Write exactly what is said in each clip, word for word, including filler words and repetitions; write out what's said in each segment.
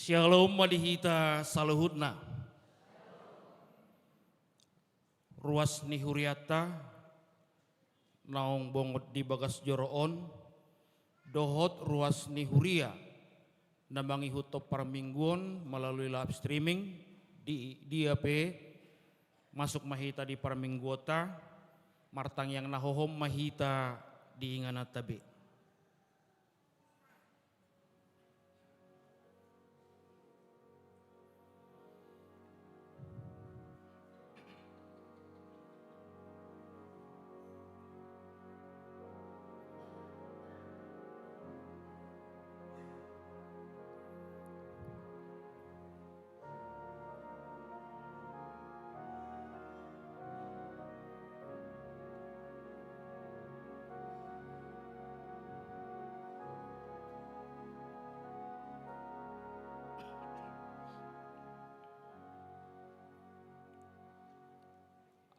Syalom ma di hita saluhutna. Ruas ni hurianta naung bongot di bagas joro on, dohot ruas ni huria na mangihuthon parmingguon melalui live streaming di dia pe, masuk ma hita di parmingguonta, martangiang na hohom ma hita di ingananta be.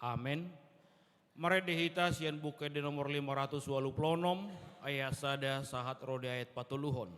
Amen. Marende hita sian Buku Ende nomor lima ratus ualu pulu onom, ayat sada sahat ro di ayat patoluhon.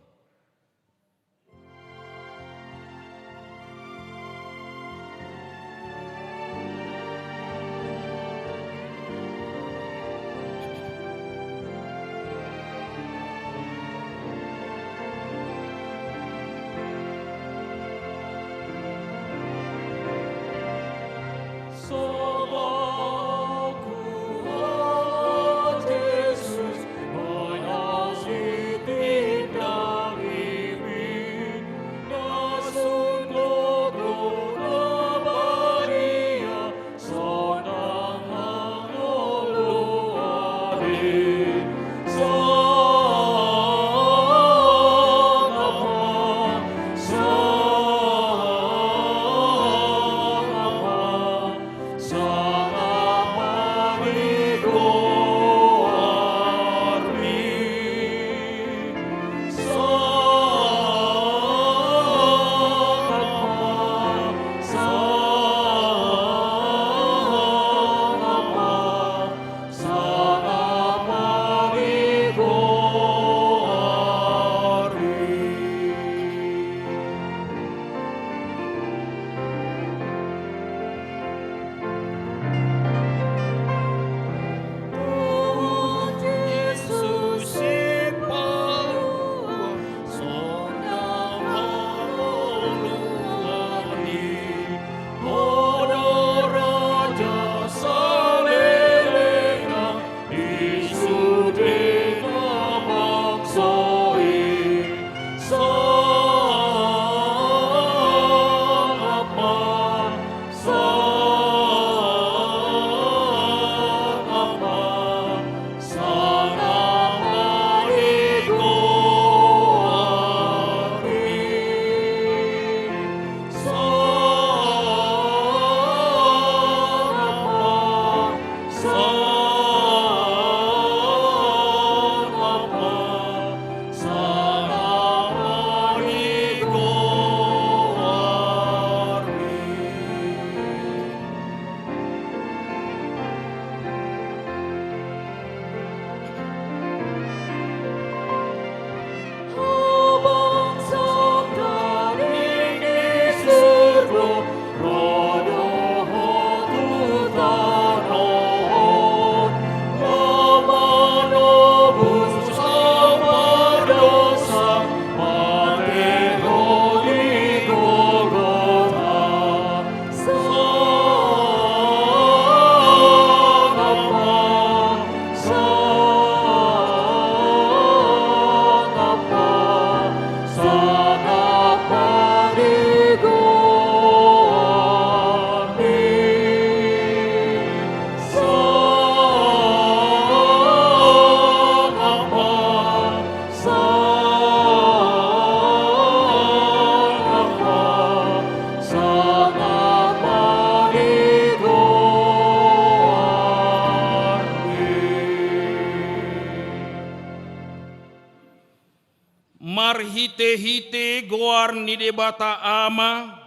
Marhite-hite goar ni Debata Ama,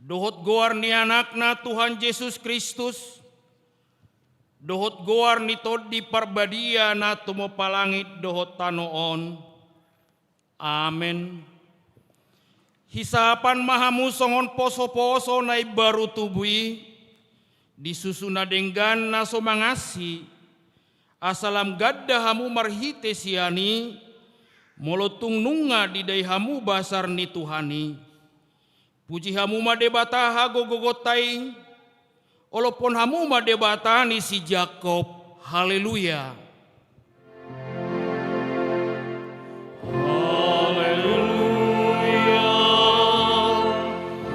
dohot goar ni Anakna Tuhan Jesus Kristus, dohot goar ni Tondi Parbadia na tumompa langit dohot tano on. Amen. Hisahapan ma hamu songon poso-poso na imbaru tubu i, di susu na denggan na so mangansi, asa lam ganda hamu marhite sian i, molo tung nunga didai hamu basar ni Tuhan i. Puji hamu ma Debata hagogoonta i, olophon hamu ma Debata ni si Jakob. Haleluya. Haleluya.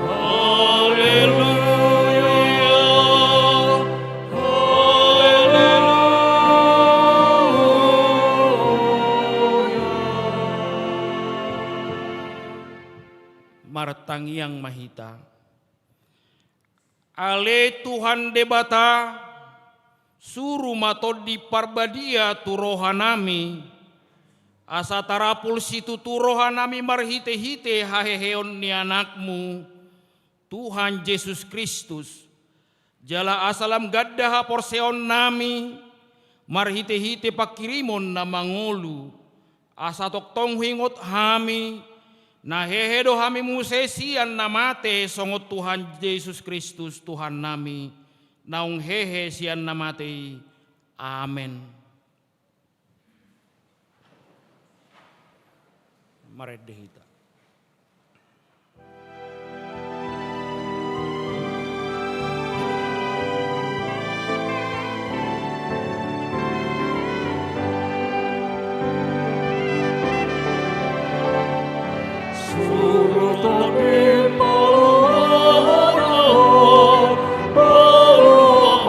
Haleluya. Haleluya. Martangiang ma hita. Ale Tuhan Debata, suru ma Tondi Parbadia tu rohanami, asa tarapul situtu rohanami marhite-hite haheheon ni Anakmu, Tuhan Jesus Kristus, jala asa lam ganda haporseaonnami marhite-hite pangkirimon na mangolu, asa tongtong huingot hami, na hehe do hami muse sian na mate songon Tuhan Jesus Kristus Tuhannami, naung hehe sian na mate i. Amen. Marende hita. Suru Tondi paluahon, paluahon,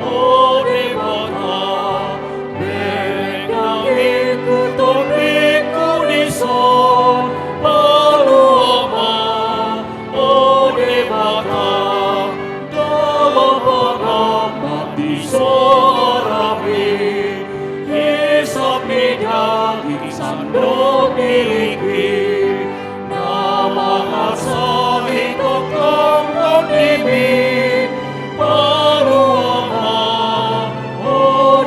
o Debata, bereng dagingku tondingku dison, paluahon, o Debata, daba pangan di soarami, hisap ni daging sandok ni lingki, na mangasahon tongtong Tondimi, paluahon, o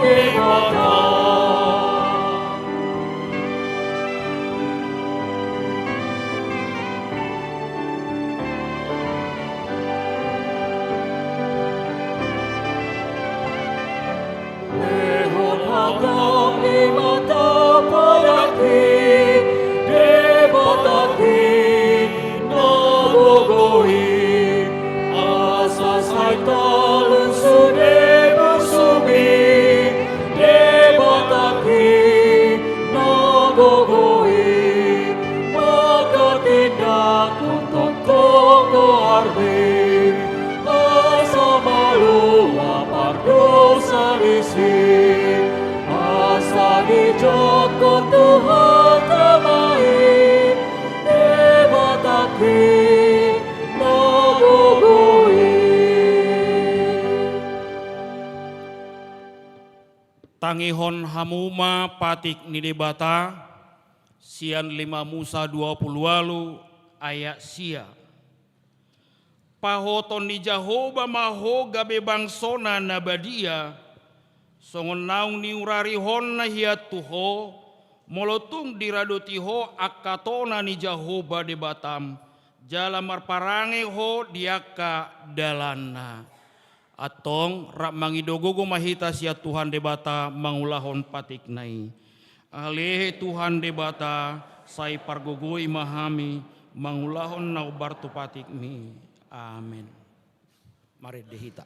Debata. Lehon hataM di mata padatki, Debatangki na gogo i, asa sai talu sude busungmi, Debatangki na gogo i, manghatindanghon tongtong goarMi, asa malua pardosa disi, asa dijangkon Tuhan Ama i, Debatangki na gogo i. Tangihon hamu ma patik ni Debata, sian lima Musa dua pulu ualu ayat sia. Pahoton ni Jahowa ma ho gabe bangsona na badia, songon naung niurarihonna hian tu ho, molo tung diradoti ho angka tona ni Jahowa Debatam, jala marparange ho di angka dalanna. Antong, rap mangido gogo ma hita sian Tuhan Debata mangulahon patikna i. Ale Tuhan Debata, sai pargogoi ma hami mangulahon na hombar tu patikMi. Amen. Marende hita.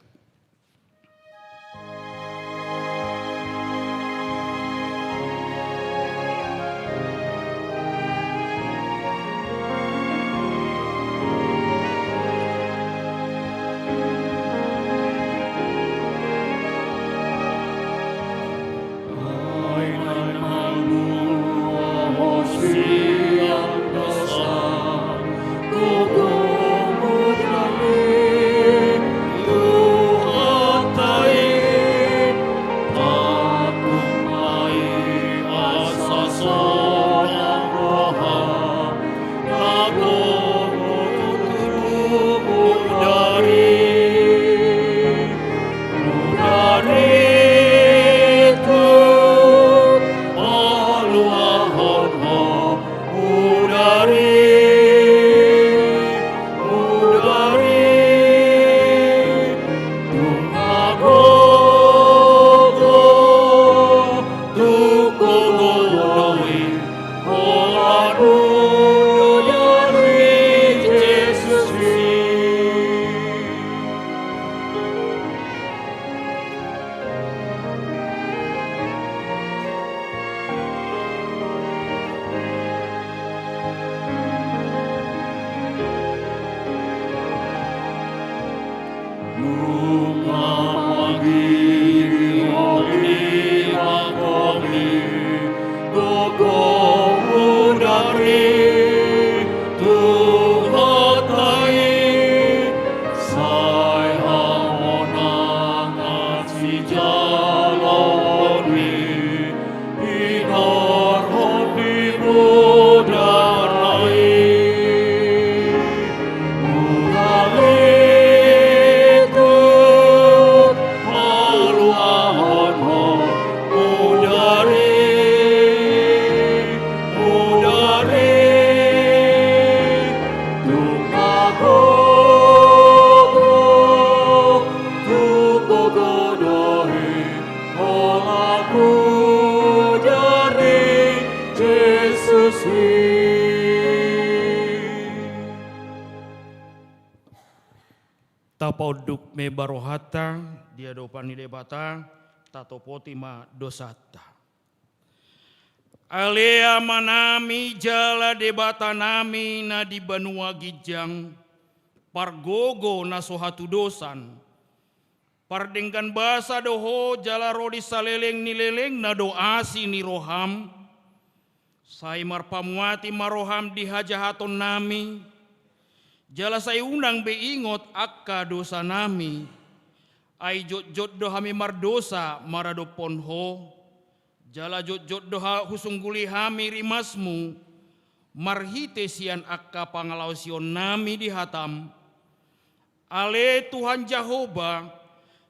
Paunduk membar rohanta di adopan ni Debata, tatopoti ma dosanta. Ale Amanami jala Debatanami na di banua ginjang, pargogo na so hatudosan, pardenggan basa do Ho jala ro di saleleng ni lelengna do asi ni roham. Sai marpamuati ma roham di hajahatonnami, jala sai unang be ingot angka dosanami. Ai jotjot do hami mardosa maradophon Ho, jala jotjot do ha-, husungguli hami rimasmu, marhite sian angka pangalaosionnami di hatam. Ale Tuhan Jahowa,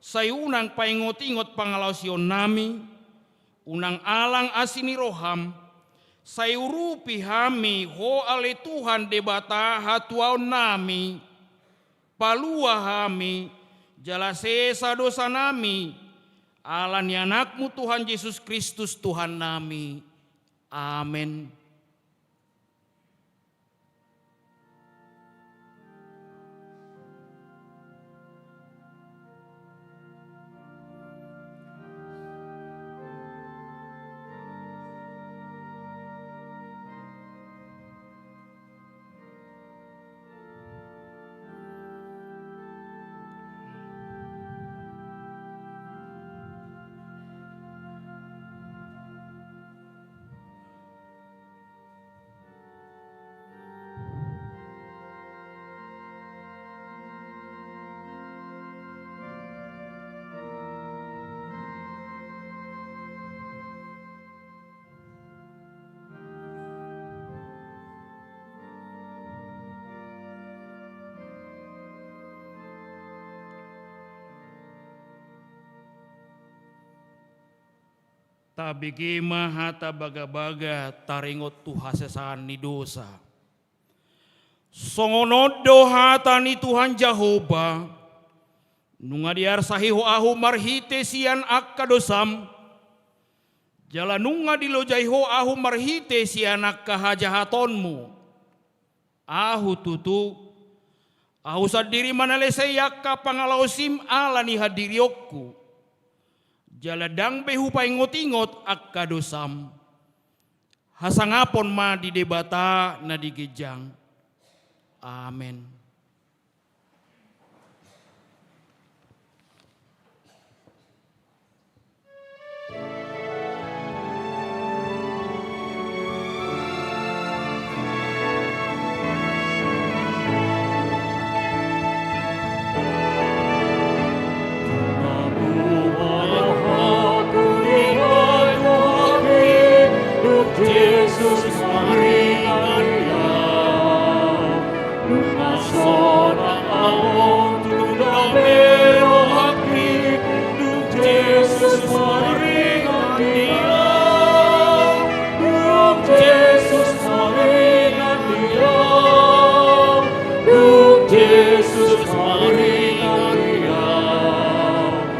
sai unang paingot-ingot pangalaosionnami, unang alang asi ni roham, sai urupi hami Ho ale Tuhan Debata hatuaonnami, palua hami, jala sesa dosanami, ala ni Anakmu Tuhan Jesus Kristus Tuhannami. Amen. Tabege ma hata bagabaga taringot tu hasesaan ni dosa. Songon on do hata ni Tuhan Jahowa: Nunga diarsahi Ho ahu marhite sian angka dosam, jala nunga dilojai Ho ahu marhite sian angka hajahatonmu. Ahu tutu, ahu sandiri manalesei angka pangalaosim ala ni hadirionku, jala ndang be hupaingot-ingot angka dosam. Hasangapon ma di Debata na di ginjang. Amen.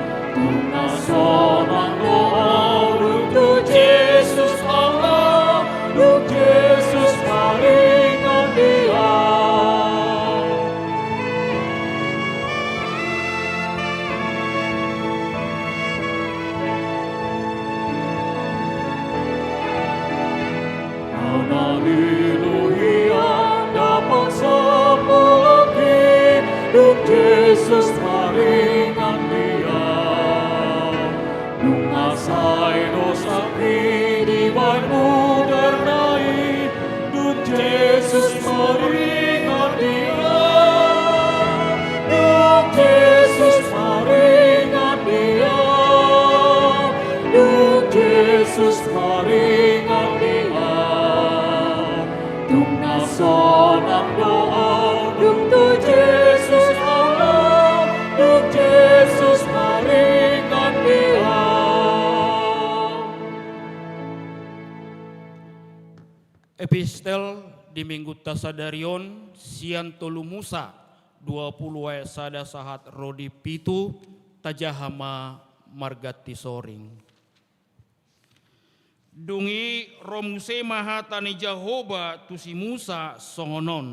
Dung na sonang do ahu dung tu Jesus, Allah, dung Jesus maringan di ahu. Au na lilo hian dapot sampulaki, dung Jesus maringan di ahu. Nunga sai dosangki dibahen mudar na i, dung Jesus maringan di ahu. Dung Jesus maringan di ahu. Dung Jesus maringan di ahu. Dung na sonang do ahu dung tu Jesus, Allah, dung Jesus maringan di ahu. Epistel di Minggunta sadari on sian tolu Musa, dua pulu ayat sada sahat ro di pitu. Tajaha ma marganti soring. Dung i ro muse ma hata ni Jahowa tu si Musa songon on.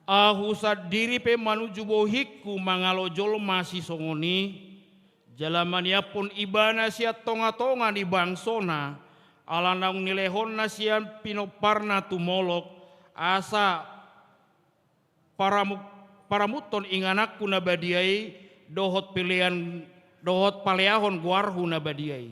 Ahu sandiri pe manuju bohingku mangalo jolma sisongon i, jala maniaphon ibana sian tonga-tonga ni bangsona, ala naung nilehonna sian pinomparna tu Molok, asa paramu-, paramuthon ingananku na badia i, dohot pelean, dohot paleahon goarhu na badia i.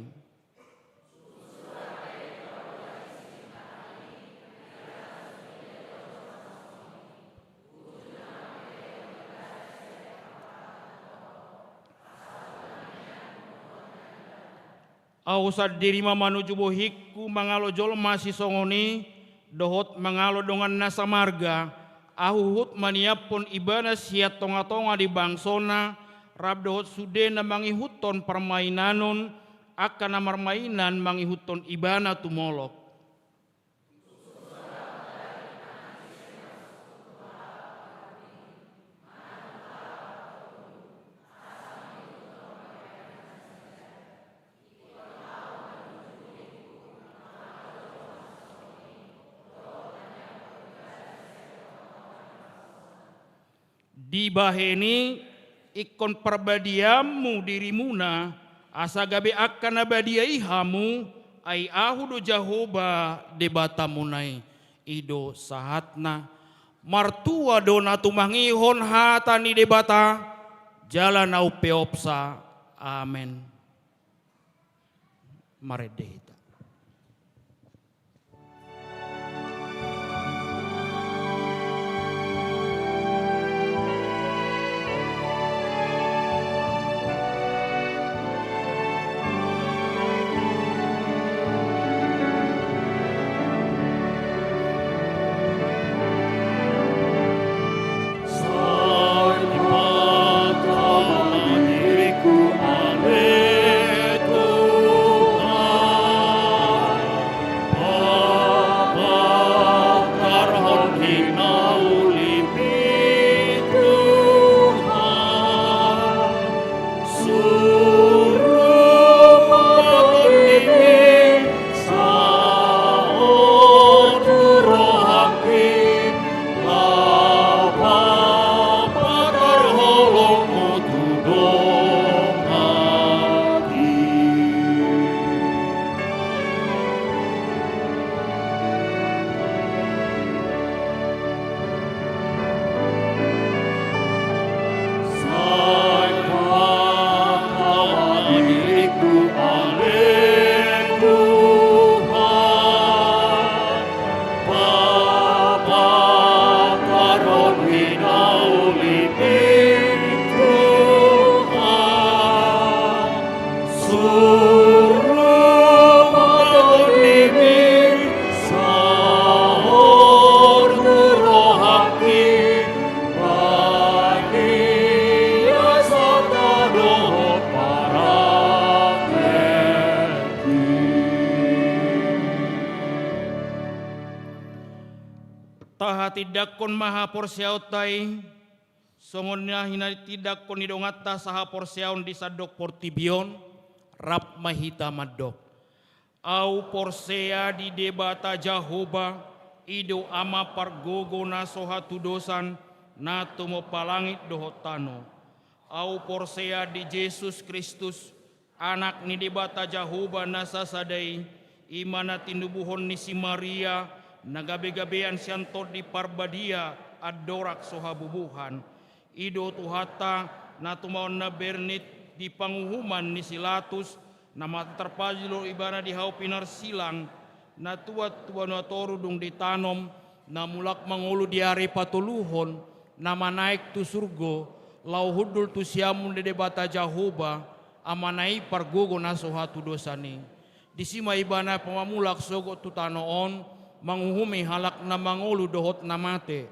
Ahu sandiri ma manuju bohingku mangalo jolma sisongon i, dohot mangalo dongan na samarga, ahu huhut maniaphon ibana sian tonga-tonga ni bangsona, rap dohot sude na mangihuthon parmainanon, angka na marmainan mangihuthon ibana tu Molok. Dibahen i, ingkon parbadiaonmu dirimuna, asa gabe angka na badia i hamu, ai ahu do Jahowa Debatamuna i. I do sahatna. Martua do na tumangihon hata ni Debata, jala na umpeopsa. Amen. Marende hita. Tahatindangkon ma haporseaonta i, songon na hinatindangkon ni donganta sahaporseaon di sandok portibi on, rap ma hita mandok. Ahu porsea di Debata Jahowa, i do Ama pargogo na so hatudosan, na tumompa langit dohot tano. Ahu porsea di Jesus Kristus, Anak ni Debata Jahowa na sasada i, i ma na tinubuhon ni si Maria, na gabe-gabean sian Tondi Parbadia, andorang so habubuhan. I do Tuhanta, na tumaon na bernit di panguhuman ni si Latus, na martarpajolo ibana di hau pinarsilang, na tuat tu banua toru dung ditanom, na mulak mangolu di ari patoluhon, na manaek tu surgo, laho hundul tu siamun ni Debata Jahowa, Amana i pargogo na so hatudosan i. Disi ma ibana pamamulak sogot tu tano on, manguhumi halak na mangolu dohot na mate.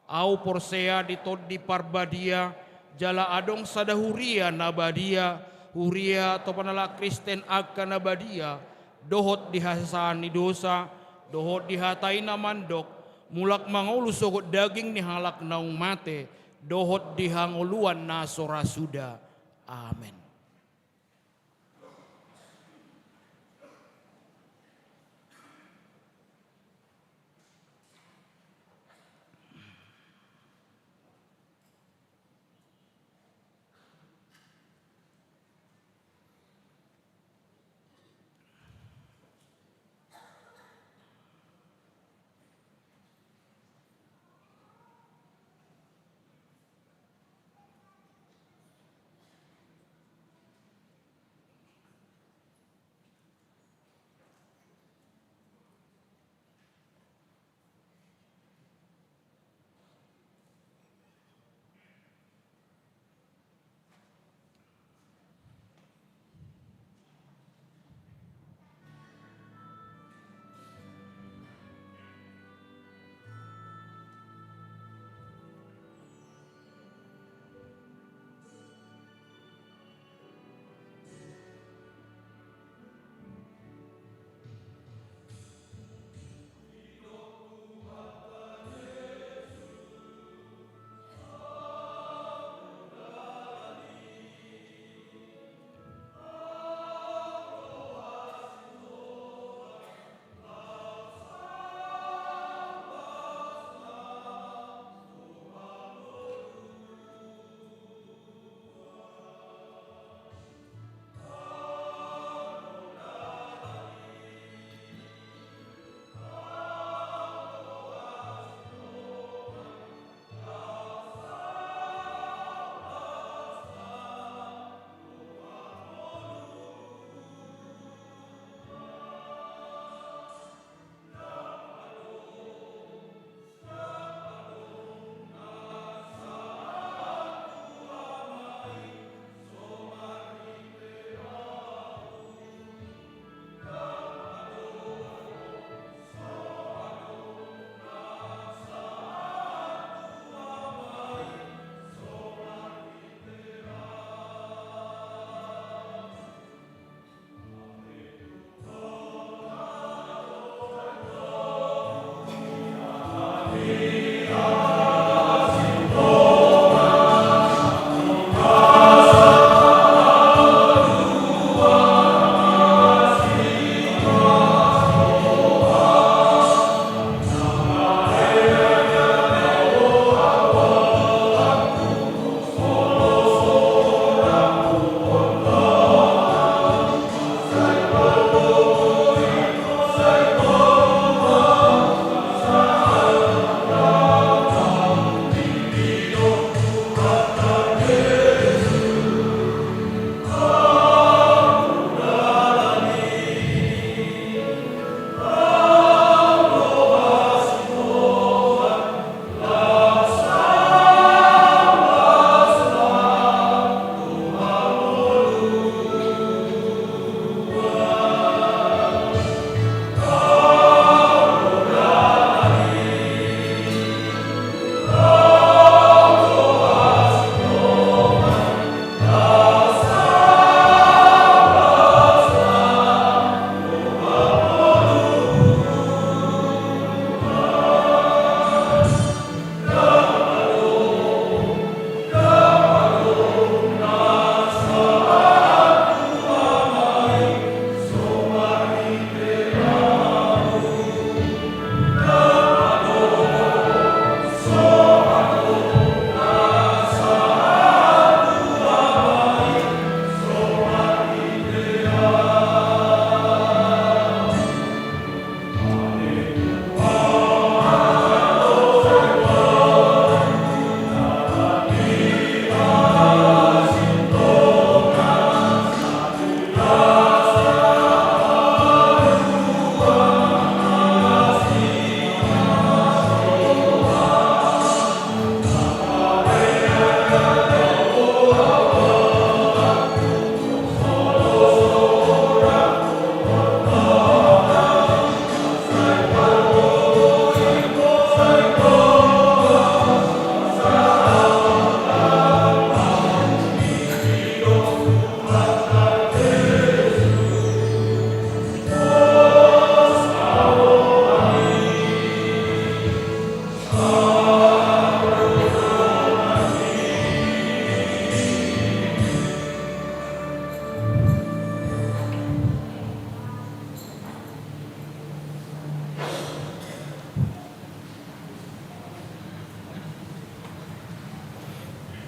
Ahu porsea di Tondi Parbadia, jala adong sada huria na badia, huria topana halak Kristen angka na badia, dohot di hasesaan ni dosa, dohot di hata i na mandok, mulak mangolu sogot daging ni halak naung mate, dohot di hangoluan na so ra suda. Amen.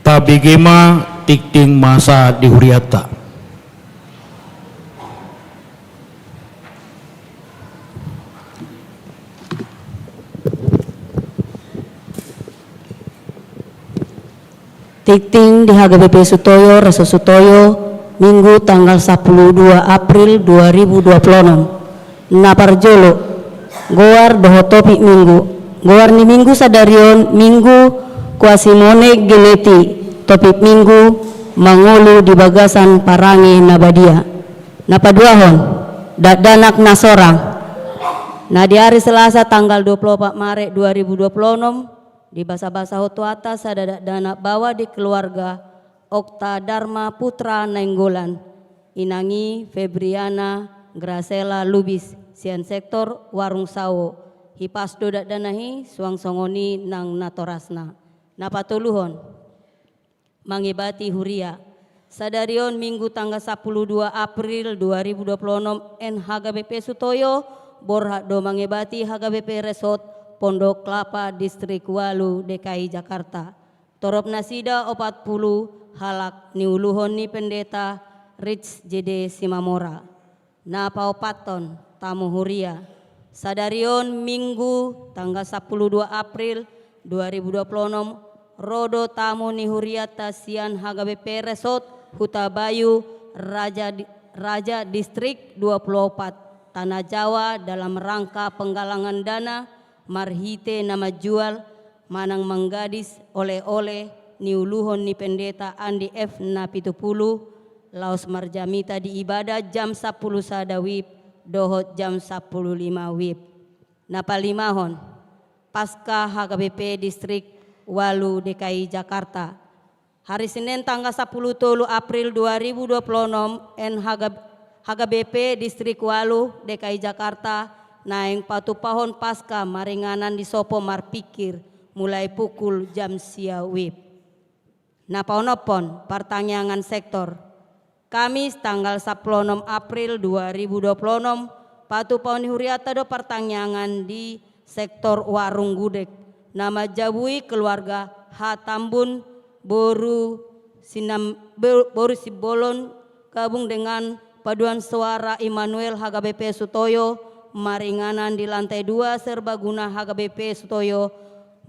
Tabege ma tingting ma sahat di hurianta. Tingting di H K B P Sutoyo, Resort Sutoyo, Minggu tanggal sampulu dua April dua ribu dua puluh enam. Na parjolo, goar dohot topik Minggu. Goar ni Minggu sadari on, Minggu Quasimone Geneti, topik Minggu mangolu di bagasan parange na badia. Na paduahon, dakdanak na sorang. Na di ari Selasa tanggal dua puluh opat Maret dua ribu dua puluh enam, dibasabasahon tu hita sada dakdanak baoa di keluarga Okta Dharma Putra Nainggolan, inang i Febriana Gracela Lubis, sian sektor Warung Sawo. Hipas do dakdanak i, suang songon i nang natorasna. Na patoluhon, mangebati huria. Sadari on Minggu tanggal sampulu dua April dua ribu dua puluh enam, N H K B P Sutoyo borhat do mangebati H K B P Resort Pondok Kelapa, Distrik Walu, D K I Jakarta. Torop nasida opat pulu halak, niuluhon ni Pendeta Rich J D Simamora. Na paopathon, tamu huria. Sadari on Minggu tanggal sampulu dua April dua ribu dua puluh enam, ro do tamu ni hurianta sian H K B P Resort Hutabayu, Raja di, Raja Distrik dua puluh opat, Tanah Jawa, dalam rangka penggalangan dana marhite na manjual manang manggadis oleh-oleh niuluhon ni Pendeta Andi F Napitupulu, laos marjamita di ibada jam sampulu sada WIB dohot jam sampulu lima WIB. Na palimahon, Paskah H K B P Distrik Walu D K I Jakarta. Hari Senin tanggal sampulu tolu April dua ribu dua puluh enam, N H K, H K B P Distrik Walu D K I Jakarta naeng patupahon Paska maringanan di sopo marpingkir mulai pukul jam sia wib. Na paonomhon, partangiangan sektor. Kamis tanggal sampulu onom April dua ribu dua puluh onom, patupahon ni huriata do partangiangan di sektor Warung Gudeg, na manjabui keluarga Hatambun, boru Sinam-, bo-, boru Simbolon, gabung dengan paduan suara Immanuel H K B P Sutoyo, maringanan di lantai dua serbaguna H K B P Sutoyo,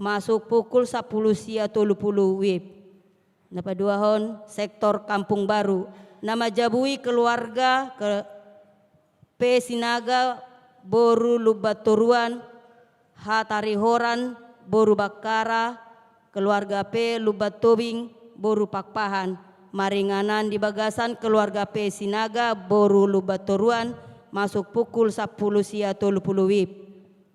masuk pukul sampulu sia tolu pulu wib. Na paduahon, sektor Kampung Baru, na manjabui keluarga ke-, P Sinaga, boru Lumbantoruan, Hatarihoran, boru Bakkara, keluarga P Lumbantobing, boru Pakpahan, maringanan di bagasan keluarga P Sinaga, boru Lumbantoruan, masuk pukul sampulu sia tolu pulu wib.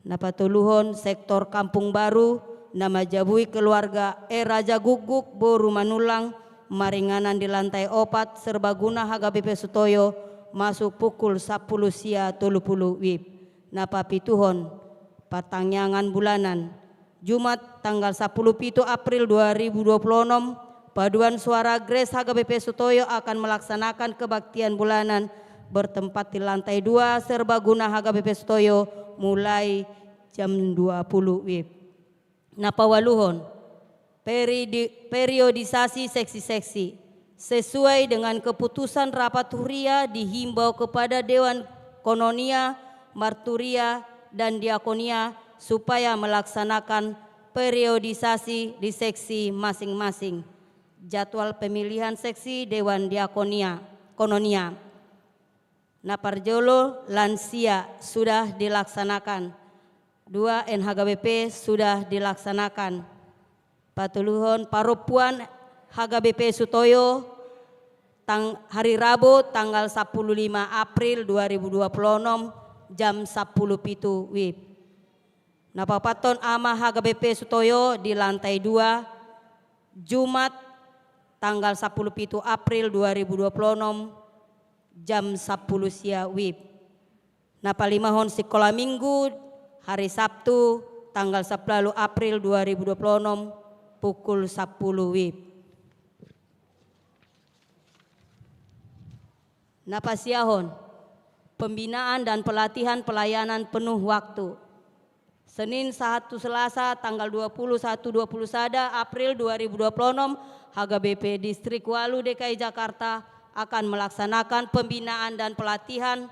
Na patoluhon, sektor Kampung Baru, na manjabui keluarga E Raja Guguk, boru Manullang, maringanan di lantai opat serbaguna H K B P Sutoyo, masuk pukul sampulu sia tolu pulu wib. Na papituhon, partangiangan bulanan. Jumat tanggal sampulu pitu April dua ribu dua puluh onom, paduan suara Grace H K B P Sutoyo akan melaksanakan kebaktian bulanan bertempat di lantai dua serbaguna H K B P Sutoyo mulai jam dua pulu wib. Na paualuhon, peridi-, periodisasi seksi-seksi. Sesuai dengan keputusan rapat huria, dihimbau kepada Dewan Koinonia, Marturia, dan Diakonia supaya melaksanakan periodisasi di seksi masing-masing. Jadwal pemilihan seksi Dewan Diakonia, Koinonia. Na parjolo, lansia sudah dilaksanakan. Dua, N H K B P sudah dilaksanakan. Patoluhon, parompuan H K B P Sutoyo, tang-, hari Rabu tanggal sampulu lima April dua ribu dua puluh onom, jam sampulu pitu wib. Na paopathon, ama H K B P Sutoyo di lantai dua, Jumat tanggal sampulu pitu April dua ribu dua puluh onom, jam sampulu sia wib. Na palimahon, sikola minggu, hari Sabtu tanggal sampulu April dua ribu dua puluh onom, pukul sampulu wib. Na pasiahon, pembinaan dan pelatihan pelayanan penuh waktu. Senin sahat tu Selasa tanggal dua puluh satu, dua puluh sada April dua ribu dua puluh onom, H K B P Distrik Walu D K I Jakarta akan melaksanakan pembinaan dan pelatihan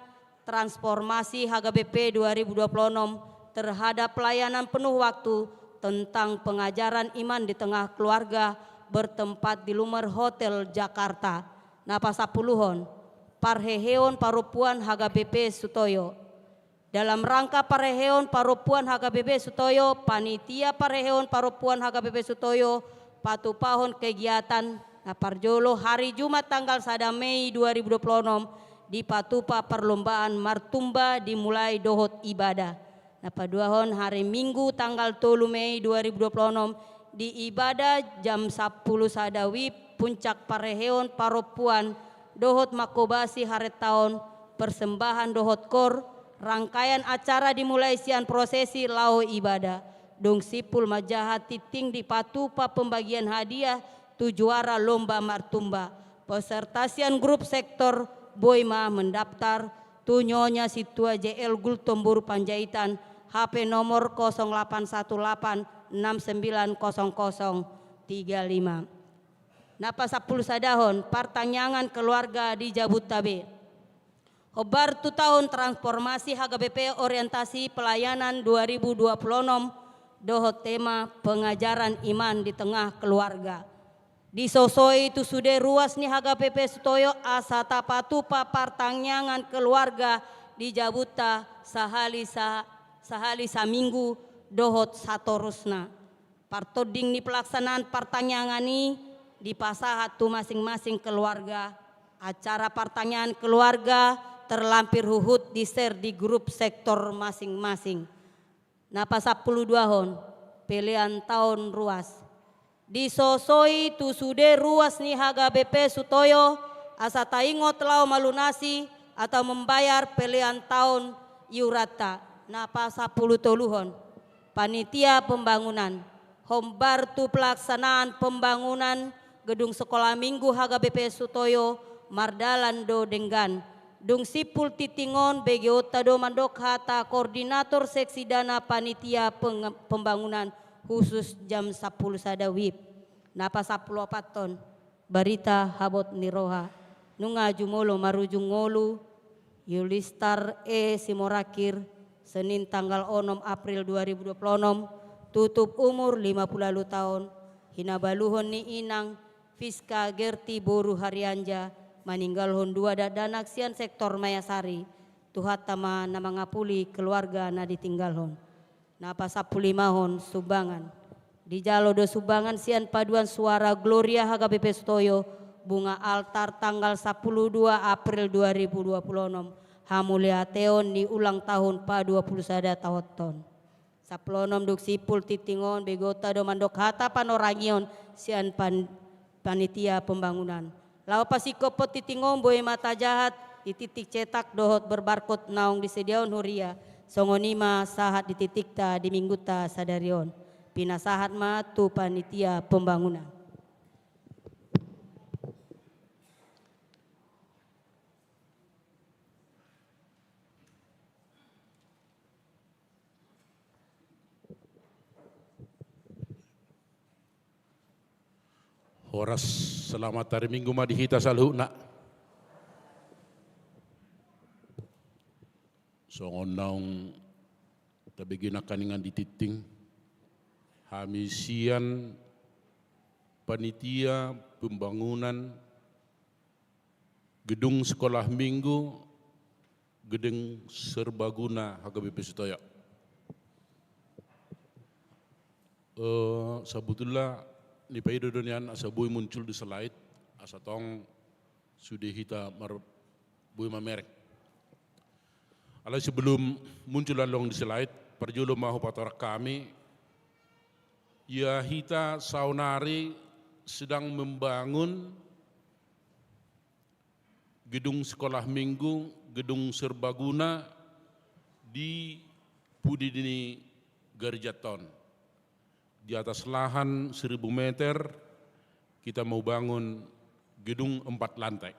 transformasi H K B P dua ribu dua puluh onom terhadap pelayanan penuh waktu tentang pengajaran iman di tengah keluarga, bertempat di Lumer Hotel Jakarta. Na pasampuluhon, parheheon parompuan H K B P Sutoyo. Dalam rangka parheheon parompuan H K B P Sutoyo, panitia parheheon parompuan H K B P Sutoyo patupahon kegiatan. Na parjolo, hari Jumat tanggal sada Mei dua ribu dua puluh onom, dipatupa perlombaan martumba dimulai dohot ibadah. Na paduahon, hari Minggu tanggal tolu Mei dua ribu dua puluh onom, di ibadah jam sampulu sada wib, puncak parheheon parompuan dohot manghobasi harentaon, persembahan dohot koor. Rangkaian acara dimulai sian prosesi laho ibadah. Dung simpul manjaha tingting, dipatupa pembagian hadiah tu juara lomba martumba. Peserta sian grup sektor boi ma mendaftar tu Nyonya Sintua J L Gultom boru Panjaitan, H P nomor kosong delapan satu delapan enam sembilan kosong kosong tiga lima. Na pasampulu sadahon, partangiangan keluarga di jabuta be. Hombar tu taon transformasi H K B P orientasi pelayanan dua ribu dua puluh onom dohot tema pengajaran iman di tengah keluarga. Disosoi tu sude ruas ni H K B P Sutoyo asa tapatupa partangiangan keluarga di jabuta sahali sa-, sahali saminggu dohot satorusna. Partonding ni pelaksanaan partangiangan i dipasahat tu masing-masing keluarga. Acara partangiangan keluarga terlampir huhut di-share di grup sektor masing-masing. Na pasampulu duahon, pelean taon ruas. Disosoi tu sude ruas ni H K B P Sutoyo asa taingot laho malunasi atau membayar pelean taon iuranta. Na pasampulu toluhon, panitia pembangunan. Hombar tu pelaksanaan pembangunan gedung sekolah minggu H K B P Sutoyo mardalan do denggan. Dung simpul tingting on, begeonta do mandok hata koordinator seksi dana panitia peng-, pembangunan khusus jam sampulu sada wib. Na pasampulu opathon, barita habot ni roha. Nunga jumolo marujung ngolu, Yulistar E Simorangkir, Senin tanggal onom April dua ribu dua puluh onom, tutup umur lima puluh ualu taon, hinabaluhon ni inang, Fiska Gerti boru Harianja, maninggalhon dua dakdanak sian sektor Mayasari. Tuhanta ma na mangapuli keluarga na ditinggalhon. Na pasampulu limahon, sumbangan. Dijalo do sumbangan sian paduan suara Gloria H K B P Sutoyo, bunga altar tanggal sampulu dua April dua ribu dua puluh onom, hamauliateon ni ulang tahun paduapulu sada taonhon. Sampulu onom, dung simpul tingting on, begeonta do mandok hata panorangion sian pan-, panitia pembangunan. Laho pasingkophon tingting on, boi ma tajahat di tingting cetak dohot berbarcode naung disediaon huria, songon i ma sahat di tingtingta di minggunta sadari on. Pinasahat ma tu panitia pembangunan. Horas, selamat hari Minggu ma di hita saluhutna. Songon naung tabege nangkaningan di tingting, hami sian panitia pembangunan gedung sekolah minggu, gedung serbaguna H K B P Sutoyo. Eh, sabutulna nipaido do nian asa boi muncul di slide, asa tong sude hita mar-, boi mamereng. Alai sebelum muncul adong di slide, parjolo ma hupatorang hami, ia hita saonari sedang membangun gedung sekolah minggu, gedung serbaguna di pudi ni garejanta on. Di atas lahan seribu meter, kita mau bangun gedung empat lantai.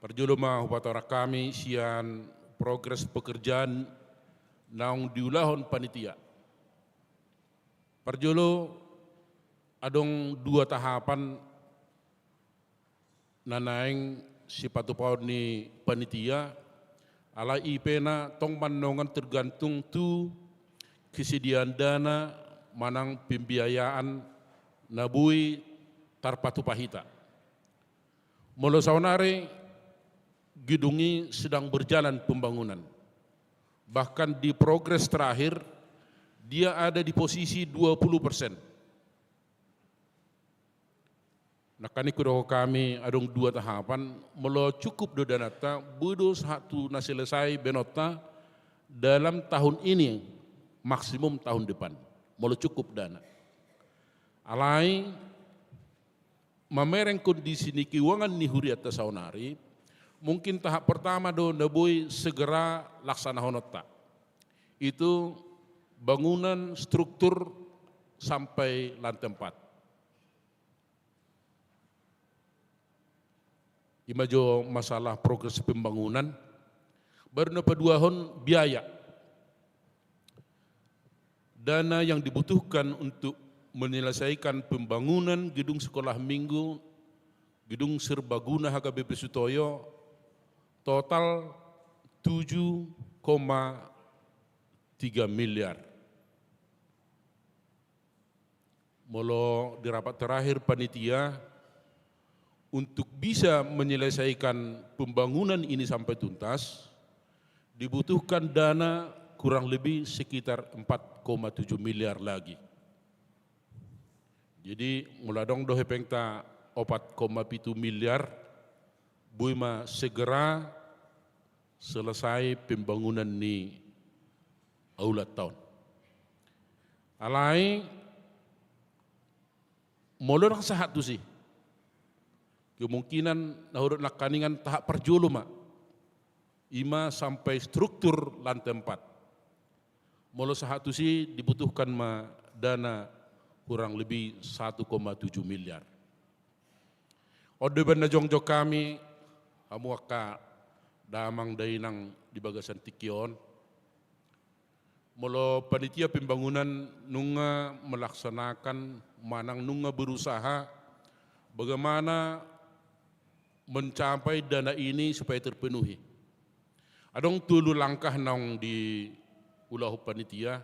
Parjolo ma hupatorang hami sian progres pekerjaan naung diulahon panitia. Parjolo, adong dua tahapan na naeng sipatupaon ni panitia, alai i pe na tong mandongan tergantung tu kesediaan dana manang pembiayaan na boi tarpatupa hita. Molo saonari gedung i sedang berjalan pembangunan. Bahkan di progres terakhir, dia ada di posisi dua puluh persen. Nangkaning hudokhon hami adong dua tahapan, molo cukup do dananta, boi do sahat tu na selesai baenonta dalam tahun ini, maksimum tahun depan. Molo cukup dana. Alai, mamereng kondisi ni keuangan ni hurianta saonari, mungkin tahap pertama do na boi segera laksanahononta. Itu bangunan struktur sampai lantai empat. I ma jo masalah progres pembangunan. Baru na paduahon, biaya. Dana yang dibutuhkan untuk menyelesaikan pembangunan gedung sekolah minggu, gedung serbaguna H K B P Sutoyo, total tujuh koma tiga miliar. Molo di rapat terakhir panitia, untuk bisa menyelesaikan pembangunan ini sampai tuntas, dibutuhkan dana kurang lebih sekitar empat koma tujuh miliar lagi. Jadi, molo adong do hepengta opat koma pitu miliar, boi ma segera selesai pembangunan ni aulanta on. Alai, molo ndang sahat tusi, kemungkinan na hudok nangkaningan tahap parjolo ma. Ima sampai struktur lantai empat. Molo sahat tusi dibutuhkan ma dana kurang lebih satu koma tujuh miliar. On do ibana jongjong hami, hamu angka damang dainang di bagasan tingki on. Molo panitia pembangunan nunga melaksanakan manang nunga berusaha bagaimana mencapai dana ini supaya terpenuhi. Adong tolu langkah naung diulahon panitia.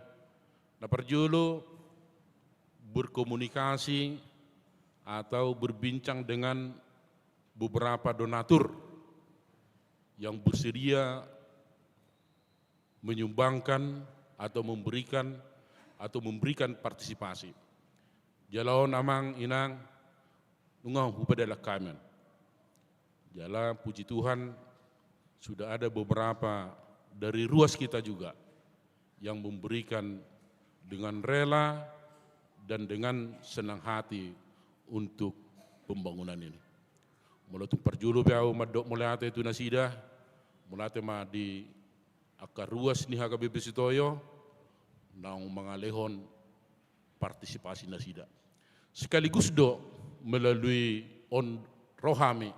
Na parjolo, berkomunikasi atau berbincang dengan beberapa donatur yang bersedia menyumbangkan atau memberikan atau memberikan partisipasi. Jala on amang inang, nunga hupadalan hami. Jala puji Tuhan, sudah ada beberapa dari ruas kita juga yang memberikan dengan rela dan dengan senang hati untuk pembangunan ini. Molo tung parjolo pe ahu mandok mauliate tu nasida, mauliate ma di angka ruas ni H K B P Sutoyo naung mangalehon partisipasi nasida. Sekaligus do melalui on ro hami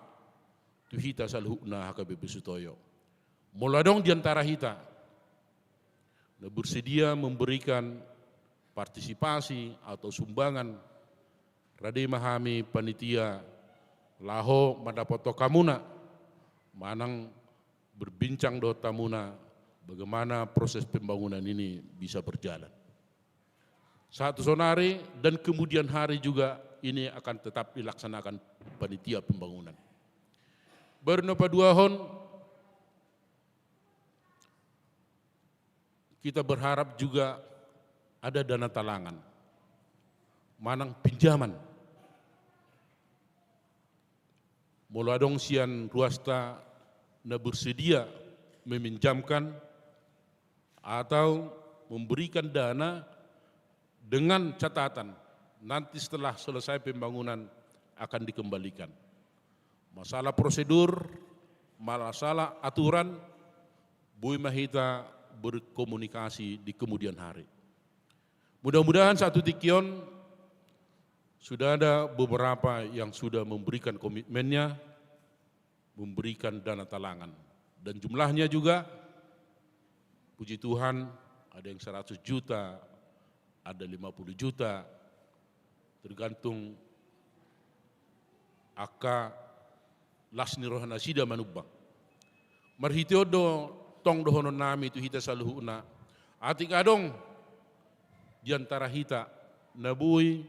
tu hita saluhutna H K B P Sutoyo. Molo adong di antara hita na bersedia memberikan partisipasi atau sumbangan, rade ma hami panitia laho mandapothon hamuna manang berbincang dohot hamuna bagaimana proses pembangunan ini bisa berjalan. Sahat tu sonari dan kemudian hari juga ini akan tetap dilaksanakan panitia pembangunan. Baru na paduahon, kita berharap juga ada dana talangan manang pinjaman. Molo adong sian ruasta na bersedia meminjamkan atau memberikan dana dengan catatan nanti setelah selesai pembangunan akan dikembalikan. Masalah prosedur, masalah aturan, boi ma hita berkomunikasi di kemudian hari. Mudah-mudahan saat tu tingki on sudah ada beberapa yang sudah memberikan komitmennya, memberikan dana talangan. Dan jumlahnya juga, puji Tuhan, ada yang seratus juta, ada lima puluh juta, tergantung angka las ni roha nasida manumbang. Marhite on do tong dohonon nami tu hita saluhutna, atik adong di antara hita na boi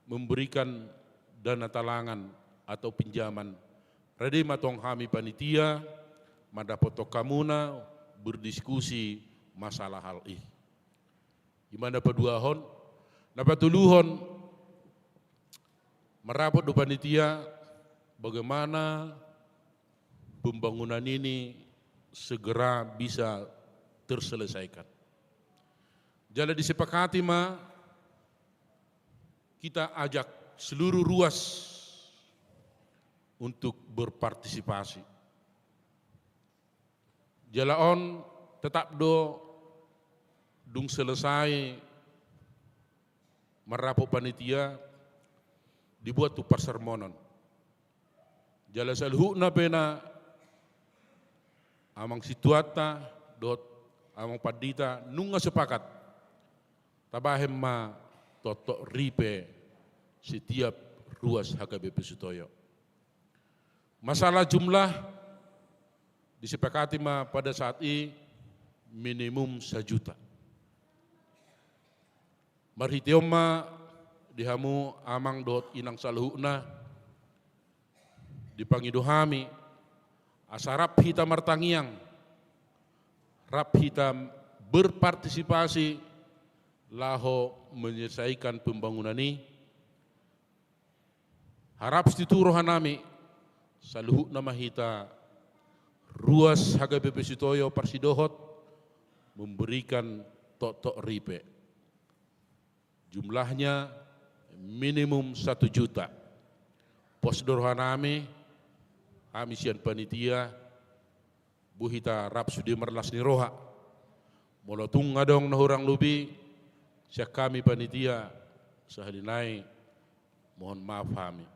memberikan dana talangan atau pinjaman, rade ma tong hami panitia mandapothon hamuna, berdiskusi masalah hal i. Ima na paduahon. Na patoluhon, marapot do panitia bagaimana pembangunan ini segera bisa terselesaikan. Jala disepakati ma kita ajak seluruh ruas untuk berpartisipasi. Jala on tetap do dung selesai marapot panitia dibuat tu parsermonon. Jala saluhutna pe na amang situanta dohot amang pandita nunga sepakat, tabahen ma toktok ripe setiap ruas H K B P Sutoyo. Masalah jumlah, disepakati ma pada saat i minimum sajuta. Marhite on ma di hamu amang dohot inang saluhutna, dipangido hami asa rap hita martangiang, rap hita berpartisipasi laho menyelesaikan pembangunan i. Harap situ rohanami, saluhutna ma hita ruas H K B P Sutoyo parsidohot memberikan toktok ripe. Jumlahnya minimum satu juta. Pos do rohanami, hami sian panitia, boi hita rap sude marlas ni roha. Molo tung adong na hurang lobi sian hami panitia, sahali nai mohon maaf hami.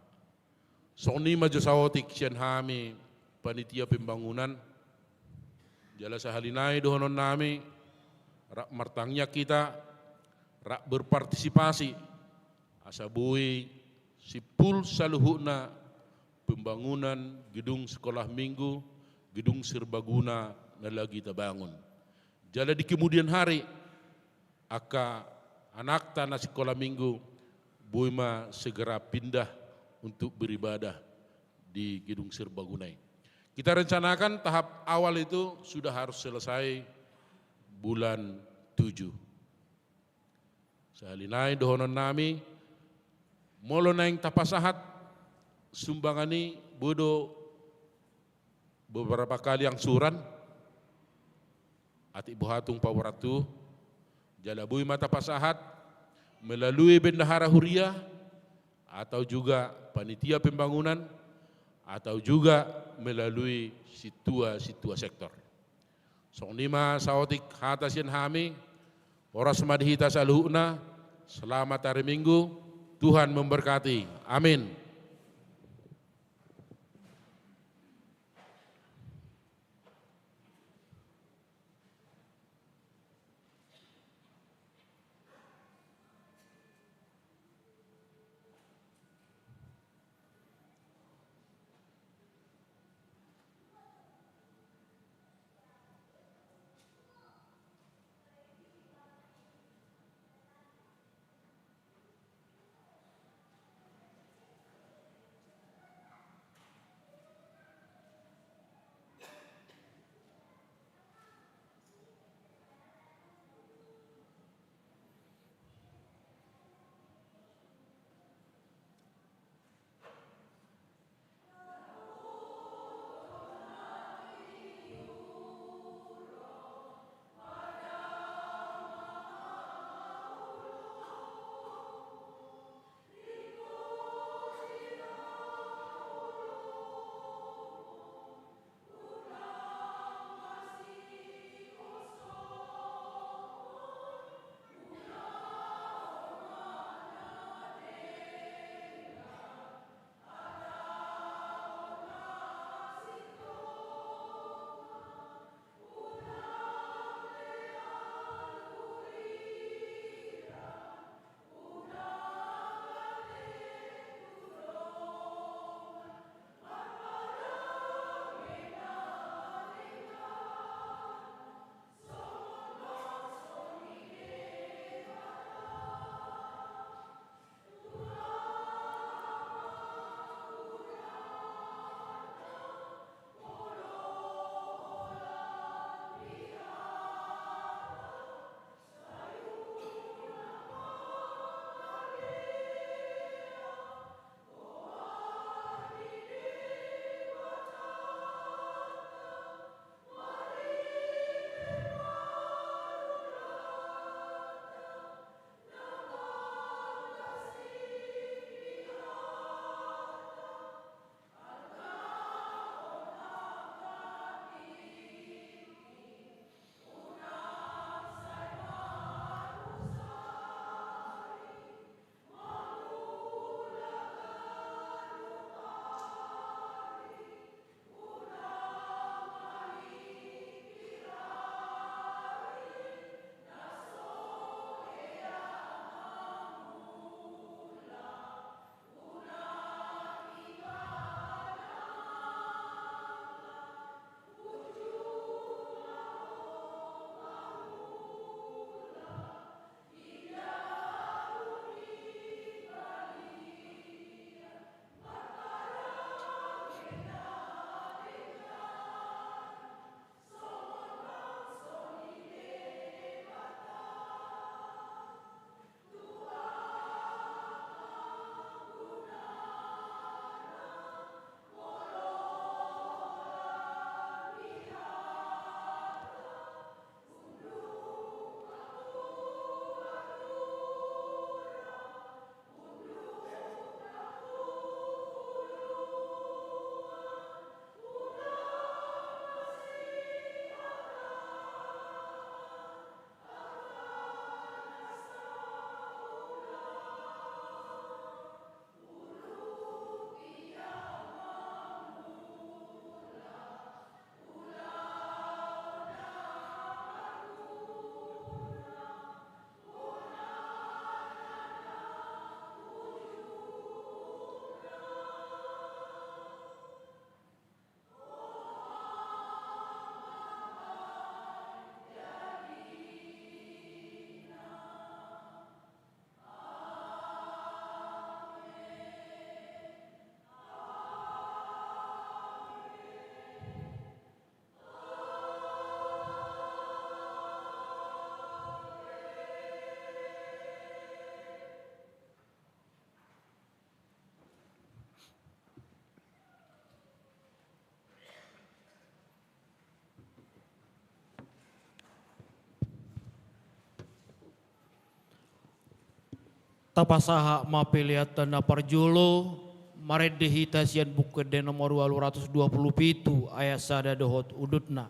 Songon i ma jo saotik sian hami panitia pembangunan. Jala sahali nai dohonon nami, rap martangiang hita, rap berpartisipasi, asa boi simpul saluhutna pembangunan gedung sekolah minggu, gedung serbaguna na lagi tabangun. Jala di kemudian hari, angka anakta na sikola minggu boi ma segera pindah untuk beribadah di gedung serbaguna i. Kita rencanakan tahap awal itu sudah harus selesai bulan tujuh. Sahali nai dohonon nami, molo naeng tapasahat sumbangan i, boi do beberapa kali angsuran, atik boha tung paboaranhu, jala boi ma tapasahat melalui bendahara huria, atau juga panitia pembangunan, atau juga melalui sintua-sintua sektor. Songon i ma saotik hata sian hami, horas ma di hita saluhutna, selamat hari Minggu, Tuhan memberkati. Amin. Tapasahat ma peleanta na parjolo, marende hita sian Buku Ende nomor ualu ratus dua pulu pitu, ayat sada dohot udutna.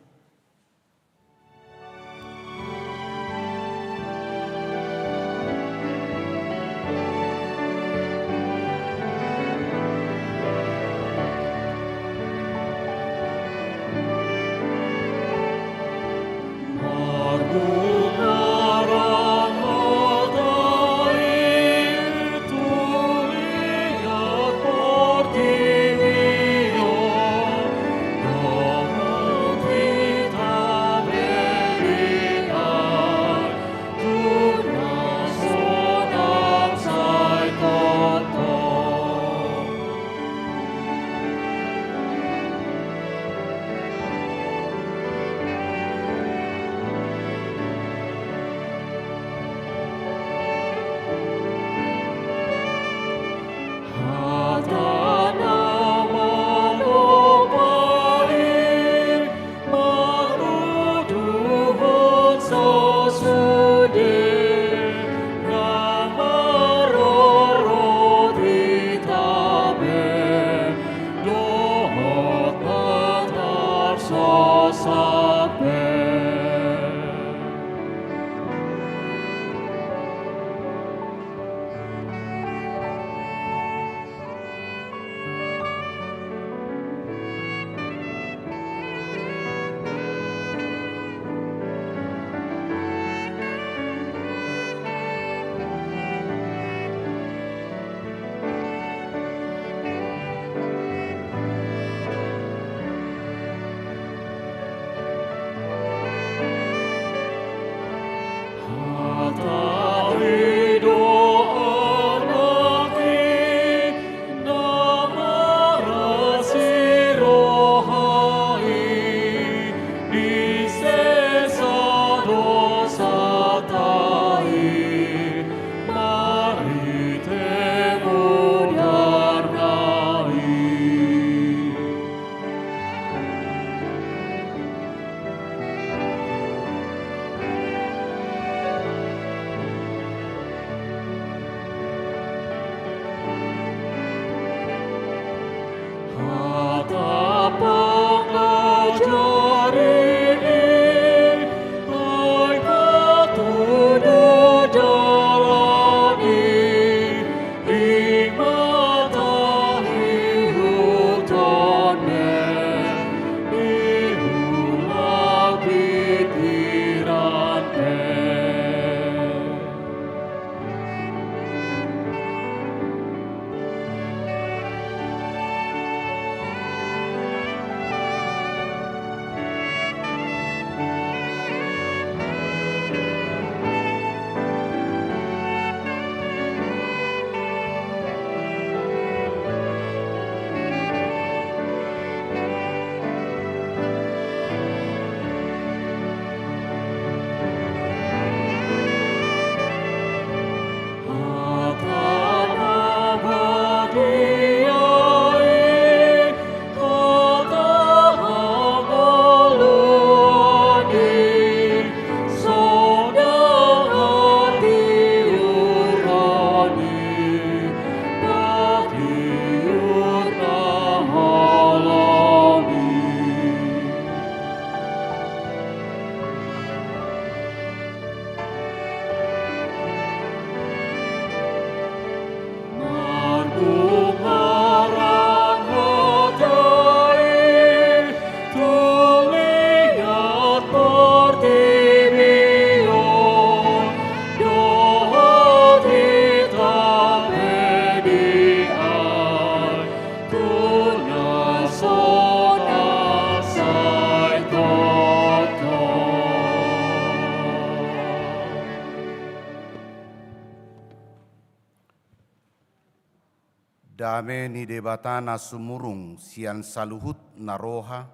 Dame ni Debata na sumurung sian saluhut na roha,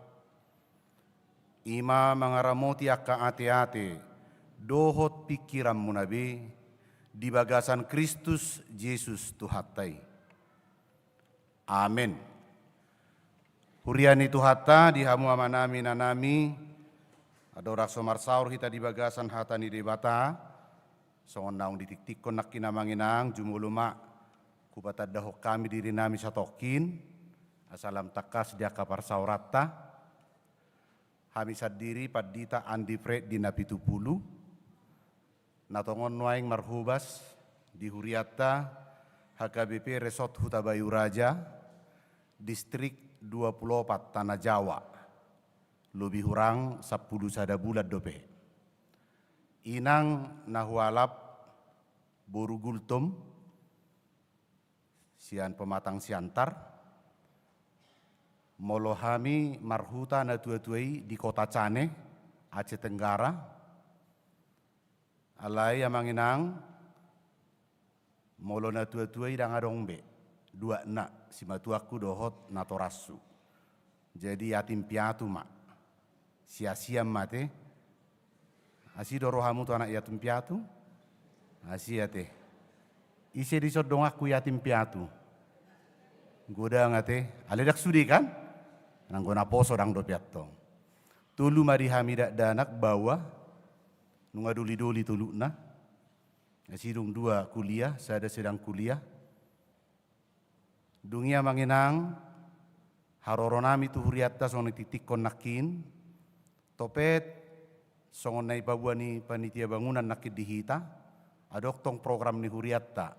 i ma mangaramoti angka ateate dohot pingkiranmuna be di bagasan Kristus Jesus Tuhanta i. Amen. Huria ni Tuhanta, di hamu amanami, inanami, andorang so marsaor hita di bagasan hata ni Debata, Songon naung ditiktikkon nangkin, amang inang, jumolo ma hupatandahon hami dirinami satongkin, asa lam tangkas di angka parsaoranta. Hami sandiri Pandita Andi Fred di Napitupulu, na tongon nuaeng marhobas di hurianta H K B P Resort Hutabayu Raja, Distrik dua pulu opat Tanah Jawa, lobi hurang sampulu sada bulan dope. Inang na hualap boru Gultom, sian Pematang Siantar, molo hami marhuta natuatua i di Kota Cane, Aceh Tenggara. Alai, amang inang, molo natuatua i ndang adong be, duakna, simatuangku dohot natorashu. Jadi yatim piatu ma. Sia-sia ma ate. Asi do rohamu tu anak yatim piatu? Asi ate. Ise dison donganku yatim piatu? Godang ate. Alai ndang sude kan? Nanggo naposo ndang dope antong. Tolu ma di hami dakdanak baoa, nunga doli-doli toluna. Asi dung dua kuliah, sada sedang kuliah. Dung i, amang inang, haroronami tu hurianta songon ditiktikkon nangkin, topet songon na dipaboa ni panitia bangunan nangkin di hita, adong tong program ni hurianta,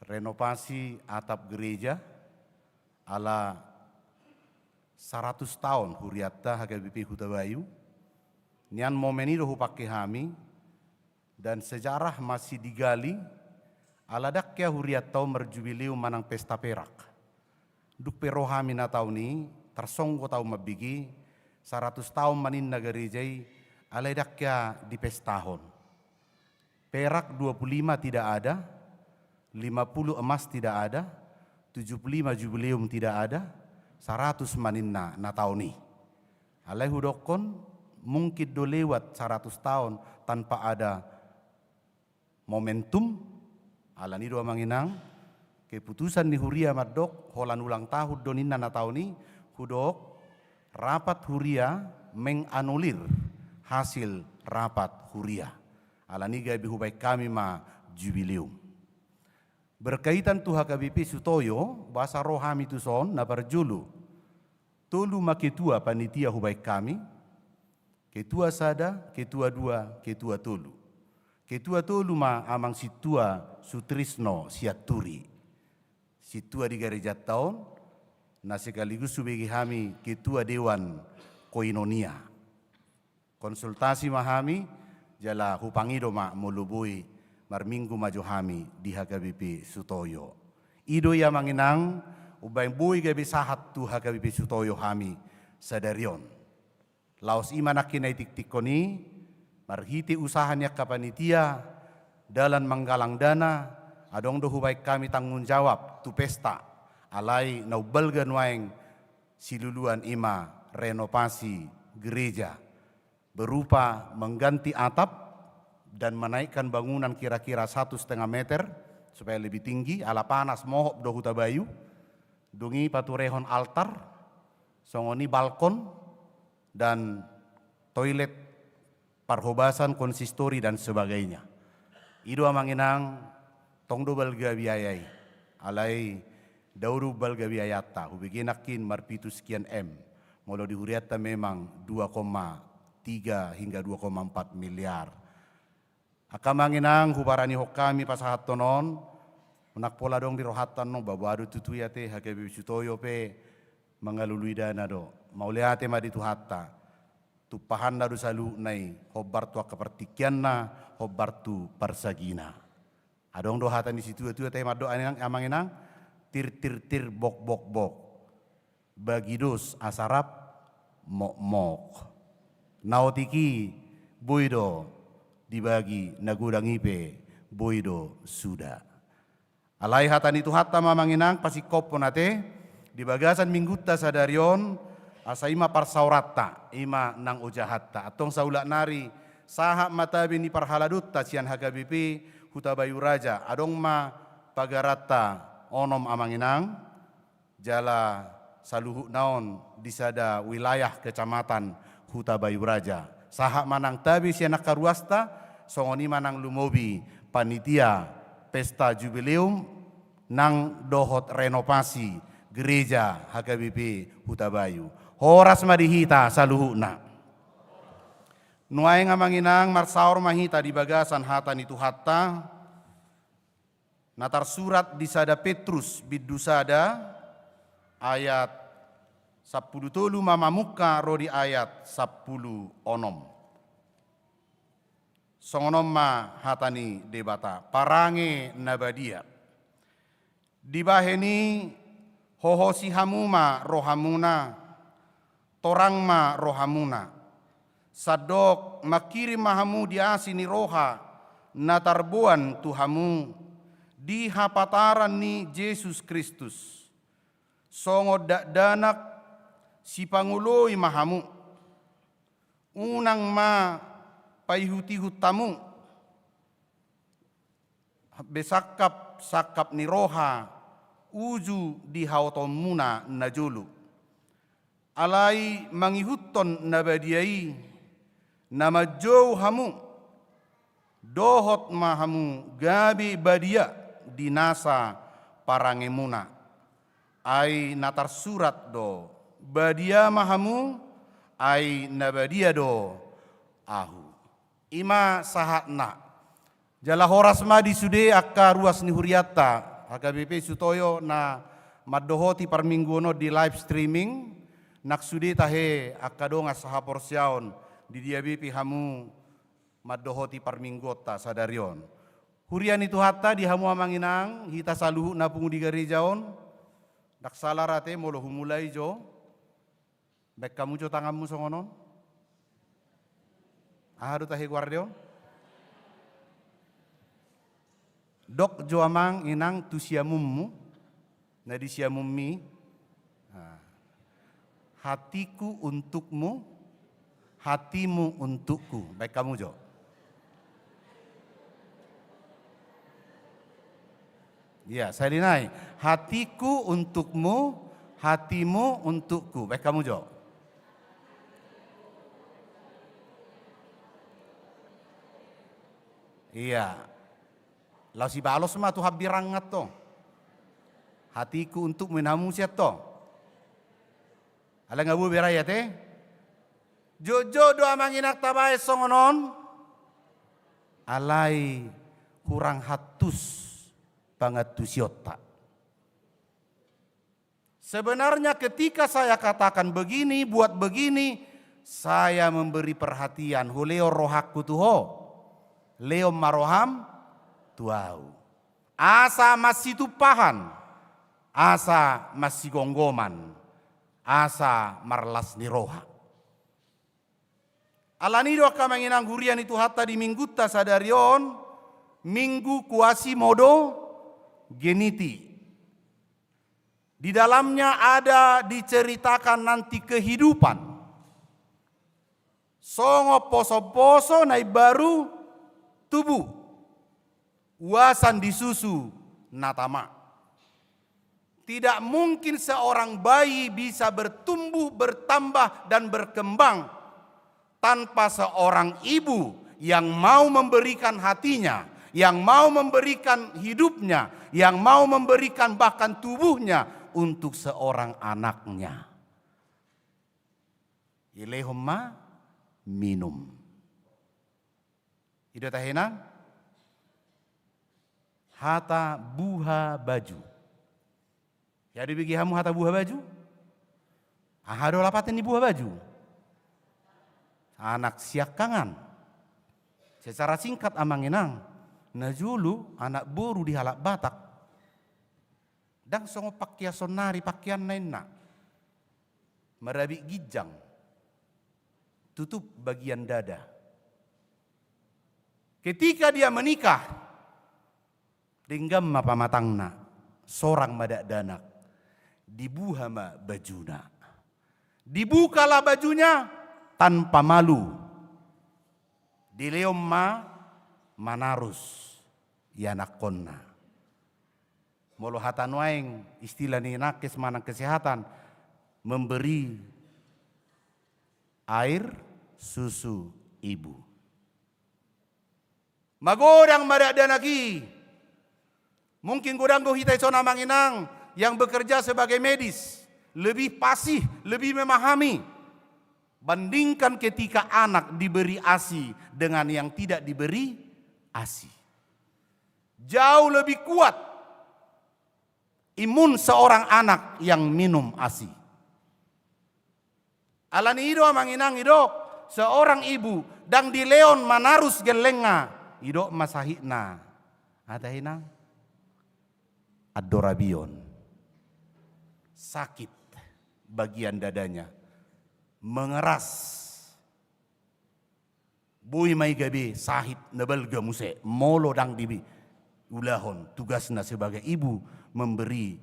renovasi atap gereja, ala saratus taon hurianta H K B P Hutabayu. Nian momen i do hupangke hami, dan sejarah masih digali, ala ndang hea hurianta on marjubileum manang pesta perak. Dung pe ro hami na taon i, tarsonggot ahu mambege, saratus taon ma ninna gareja i, alai ndang hea dipestahon. Perak dua puluh lima tidak ada, lima puluh emas tidak ada, tujuh puluh lima jubileum tidak ada, saratus ma ninna na taon i. Alai hudokkon, mungkin do lewat saratus taon tanpa ada momentum. Alani do, amang inang, keputusan ni huria mandok holan ulang tahun do ninna na taon i, hudok rapat huria menganulir hasil rapat huria. Alani gabe hubaen hami ma jubileum. Berkaitan tu H K B P Sutoyo, boasa ro hami tuson, na parjolo, tolu ma ketua panitia hubaen hami, ketua sada, ketua dua, ketua tolu. Ketua tolu ma amang sintua Sutrisno Sianturi, sintua di garejanta on, na sekaligus hubege hami ketua dewan koinonia. Konsultasi ma hami, jala hupangido ma molo boi marminggu ma jo hami di H K B P Sutoyo. I do i, amang inang, umbaen boi gabe sahat tu H K B P Sutoyo hami sadari on. Laos i ma nangkin na ditiktikkon i, marhite usaha ni angka panitia, dalan manggalang dana, adong do hubaen hami tanggung jawab tu pesta, alai na umbalga nuaeng siluluan i ma renovasi gereja, berupa mengganti atap dan menaikkan bangunan kira-kira satu setengah meter supaya lebih tinggi, ala panas, mohop do Hutabayu. Dung i paturehon altar, songon i balkon, dan toilet, parhobasan, konsistori, dan sebagainya. I do, amang inang, tong do balga biaya i. Alai dao do balga biayanta, hubege nangkin marpitu sekian M. Molo di hurianta memang dua koma tiga hingga dua koma empat miliar. Angka amang inang, hubaranihon hami pasahathon on, unang pola adong di rohanta annon, ba boha do tutu i ate, H K B P Sutoyo pe mangalului dana do. Mauliate ma di Tuhanta. Tumpahanna do saluhutna i, hombar tu angka partingkianna, hombar tu parsagina. Adong do hata ni situatua tahe mandok, amang inang, tir tir tir, bok bok bok. Bagi dos asa rap mokmok. Na otik i boi do dibagi, na godang i pe boi do suda. Alai hata ni Tuhanta ma, amang inang, pasingkophon ate di bagasan minggunta sadari on, asa i ma parsaoranta, i ma nang ojahanta. Antong saulak nari, sahat ma tabe ni parhaladonta sian H K B P Hutabayu Raja, adong ma pagaranta onom, amang inang, jala saluhutna on di sada wilayah kecamatan Hutabayu Raja. Sahat ma nang tabe sian angka ruasta, Songon i ma nang lumobi panitia pesta jubileum nang dohot renovasi gereja H K B P Hutabayu. Horas ma di hita saluhutna. Nuaeng amang inang, marsaor ma hita di bagasan hata ni Tuhanta, na tarsurat di sada Petrus bindu sada ayat sampulu tolu ma mamungka ro di ayat sampulu onom. Songon on ma hata ni Debata, parange na badia. Dibahen i hohosi hamu ma rohamuna, torang ma rohamuna. Sandok mangkirim ma hamu di asi ni roha na tarboan tu hamu di hapataran ni Jesus Kristus. Songon dakdanak sipangoloi ma hamu. Unang ma paihutihut hamu be sangkapsangkap ni roha uju di haotoonmuna na jolo. Alai mangihuthon na badia i, na manjou hamu, dohot ma hamu gabe badia di nasa parangemuna. Ai na tarsurat do, badia ma hamu, ai na badia do Ahu. I ma sahatna. Jala horas ma di sude angka ruas ni hurianta, H K B P Sutoyo na mandohoti parmingguon on di live streaming, nang sude tahe angka dongan sahaporseaon di dia be pe hamu mandohoti parmingguonta sadari on. Huria ni Tuhanta di hamu amang inang, hita saluhutna pungu di gareja on, ndang sala ra ate molo humulai jo. Baen hamu jo tanganmu songon on. Aha do tahe goarde on? Dok jo amang inang tu siamunmu, na di siamunmi. Ah. Hatiku untukmu, hatimu untukku. Baen hamu jo. Iya, sahali nai. Hatiku untukmu, hatimu untukku. Baen hamu jo. Iya. Laos ibalos ma tu hambirang an to. Hatiku untukmu, ninna hamu sian to. Alai nga boi be ra i ate. Jotjot do amang inang tabaen songon on. Alai hurang hantus pangantusionta. Sebenarnya ketika saya katakan begini, buat begini, saya memberi perhatian, hulehon rohangku tu ho. Lehon ma roham tu ahu. Asa mansitumpahan, asa mansigomgoman, asa marlas ni roha. Alani do angka amang inang huria ni Tuhanta di minggunta sadari on, Minggu Quasimodogeniti. Di dalamnya ada diceritakan nanti kehidupan. Songon posoposo na imbaru tubu. Uasan di susu na tama. Tidak mungkin seorang bayi bisa bertumbuh, bertambah, dan berkembang tanpa seorang ibu yang mau memberikan hatinya, yang mau memberikan hidupnya, yang mau memberikan bahkan tubuhnya untuk seorang anaknya. Ilehon ma minum. I do tahe nang hata buha baju. Ia dibege hamu hata buha baju? Aha do lapaten ni buha baju? Anak siangkangan. Secara singkat amang inang, na jolo anak boru di halak Batak ndang songon pakean saonnari pakeanna inna. Marabit ginjang, tutup bagian dada. Ketika dia menikah, denggan ma pamatangna, sorang ma dakdanak, dibuha ma bajuna. Dibukalah bajunya tanpa malu. Dilehon ma manarus ianakkonna. Molo hata nuaeng istilah ni nakes manang kesehatan, memberi air susu ibu. Magodang ma dakdanak i. Mungkin godang do hita dison, amang inang, yang bekerja sebagai medis, lebih fasih, lebih memahami, bandingkan ketika anak diberi ASI dengan yang tidak diberi ASI. Jauh lebih kuat imun seorang anak yang minum ASI. Alani i do, amang inang, didok seorang ibu, ndang dilehon manarus gellengna, didok ma sahitna. Hata inang, andor abion. Sakit bagian dadanya. Mengeras. Boi ma i gabe sahit na balga muse, molo ndang diulahon tugasna sebagai ibu, memberi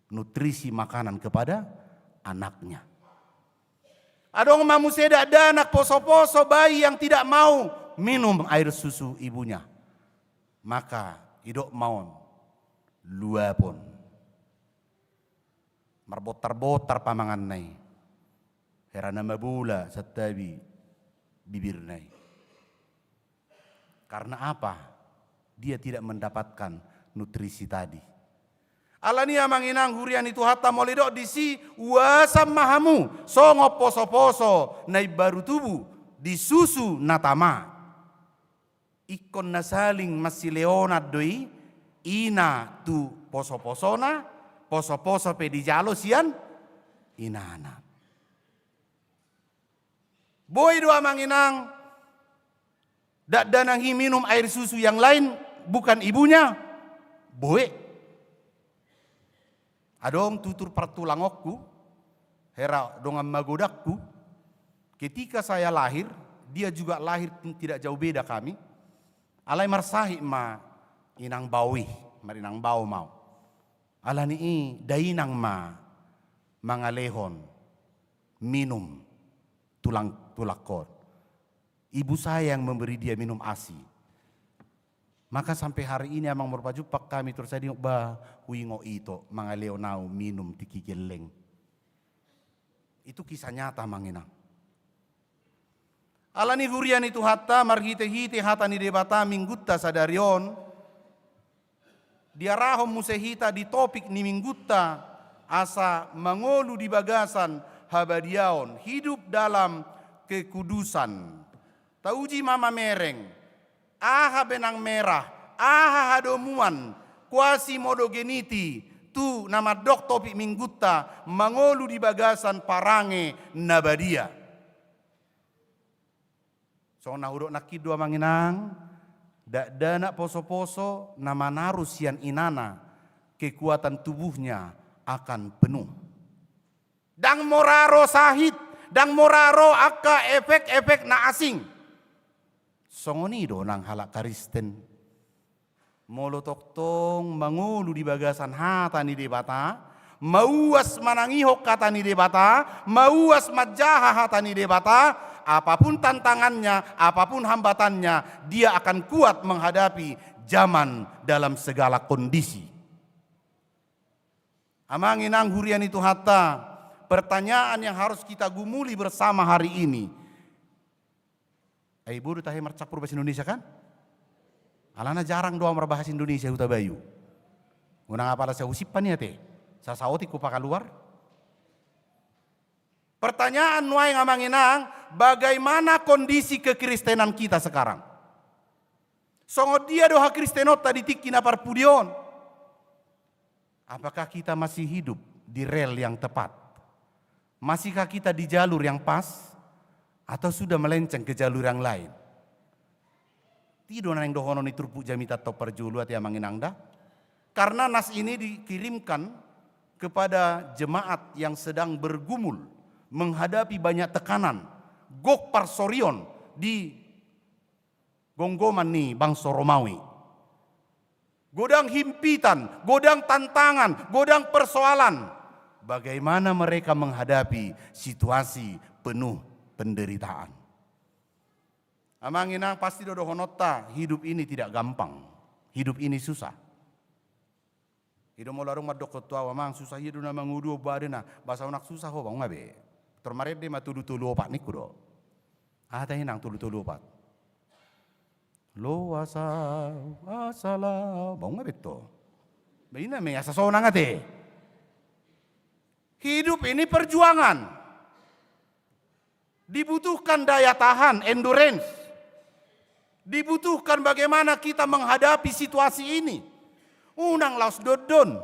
nutrisi makanan kepada anaknya. Adong ma muse dakdanak poso-poso, bayi yang tidak mau minum air susu ibunya. Maka didok ma on, luapon. Marbontar-bontar pamanganna i. Hera na mabola santabi bibirna i. Karena apa? Dia tidak mendapatkan nutrisi tadi. Alani i, amang inang, huria ni Tuhanta, molo didok disi, uasan ma hamu songon poso-poso na imbaru tubu di susu na tama. Ingkon na saling mansilehon do i, ina tu poso-posona, poso-poso pe dijalo sian inana. Boi do, amang inang, dakdanak i minum air susu yang lain, bukan ibunya? Boi. Adong tutur partulangonku, hera dongan magodangku, ketika saya lahir, dia juga lahir, tidak jauh beda kami. Alai marsahit ma inang bao i, marinang bao ma au. Alani i dainang ma mangalehon minum tulang, tulangkon. Ibu saya yang memberi dia minum ASI. Maka sampai hari ini, amang, molo pajumpang hami, tor sai diingot, bah, huingot ito mangalehon au minum tingki gelleng. Itu kisah nyata, amang inang. Alani i, huria ni Tuhanta, marhite-hite hata ni Debata minggunta sadari on, diarahon muse hita di topik ni minggunta, asa mangolu di bagasan habadiaon, hidup dalam kekudusan. Tauji ma mamereng, aha benang merah, aha hadomuan, quasimodogeniti, tu na mandok topik minggunta, mangolu di bagasan parange na badia. Songon na hudok nangkin do, amang inang, dakdanak poso-poso na manarus sian inana, kekuatan tubuhnya akan penuh. Ndang mora ro sahit, ndang mora ro angka efek-efek na asing. Songon i do nang halak Kristen. Molo tongtong mangolu di bagasan hata ni Debata, mauas manangihon hata ni Debata, mauas manjaha hata ni Debata, apapun tantangannya, apapun hambatannya, dia akan kuat menghadapi zaman dalam segala kondisi. Amang inang, huria ni Tuhanta, pertanyaan yang harus kita gumuli bersama hari ini. Ai bodo tahe marcampur bahasa Indonesia, kan? Alana jarang do au marbahasa Indonesia Hutabayu. Unang apala sai husimpan i ate. Sasaotik hupakaluar. Pertanyaan nuaeng, amang inang, bagaimana kondisi kekristenan kita sekarang? Songon dia do hakristenonta di tingki na parpudi on? Apakah kita masih hidup di rel yang tepat? Masihkah kita di jalur yang pas? Atau sudah melenceng ke jalur yang lain? I do na naeng dohonon ni turpuk jamitanta on parjolo ate, amang inang, da. Karena nas ini dikirimkan kepada jemaat yang sedang bergumul, menghadapi banyak tekanan, gok parsorion di gomgoman ni bangso Romawi. Godang himpitan, godang tantangan, godang persoalan. Bagaimana mereka menghadapi situasi penuh penderitaan? Amang inang, pasti do dohononta, hidup ini tidak gampang. Hidup ini susah. I do molo adong mandokkon tu au, amang, susah ia do na mangolu on, bah, dena, bah, saonang susah ho, bah, nunga be. Tor marende ma tolu tolu opat ningku do. Aha tahe nang tolu tolu opat? Loas au asa lao, ba nunga be tong. Ba ina ma i asa sonang ate. Hidup ini perjuangan. Dibutuhkan daya tahan, endurance. Dibutuhkan bagaimana kita menghadapi situasi ini. Unang laos dondon.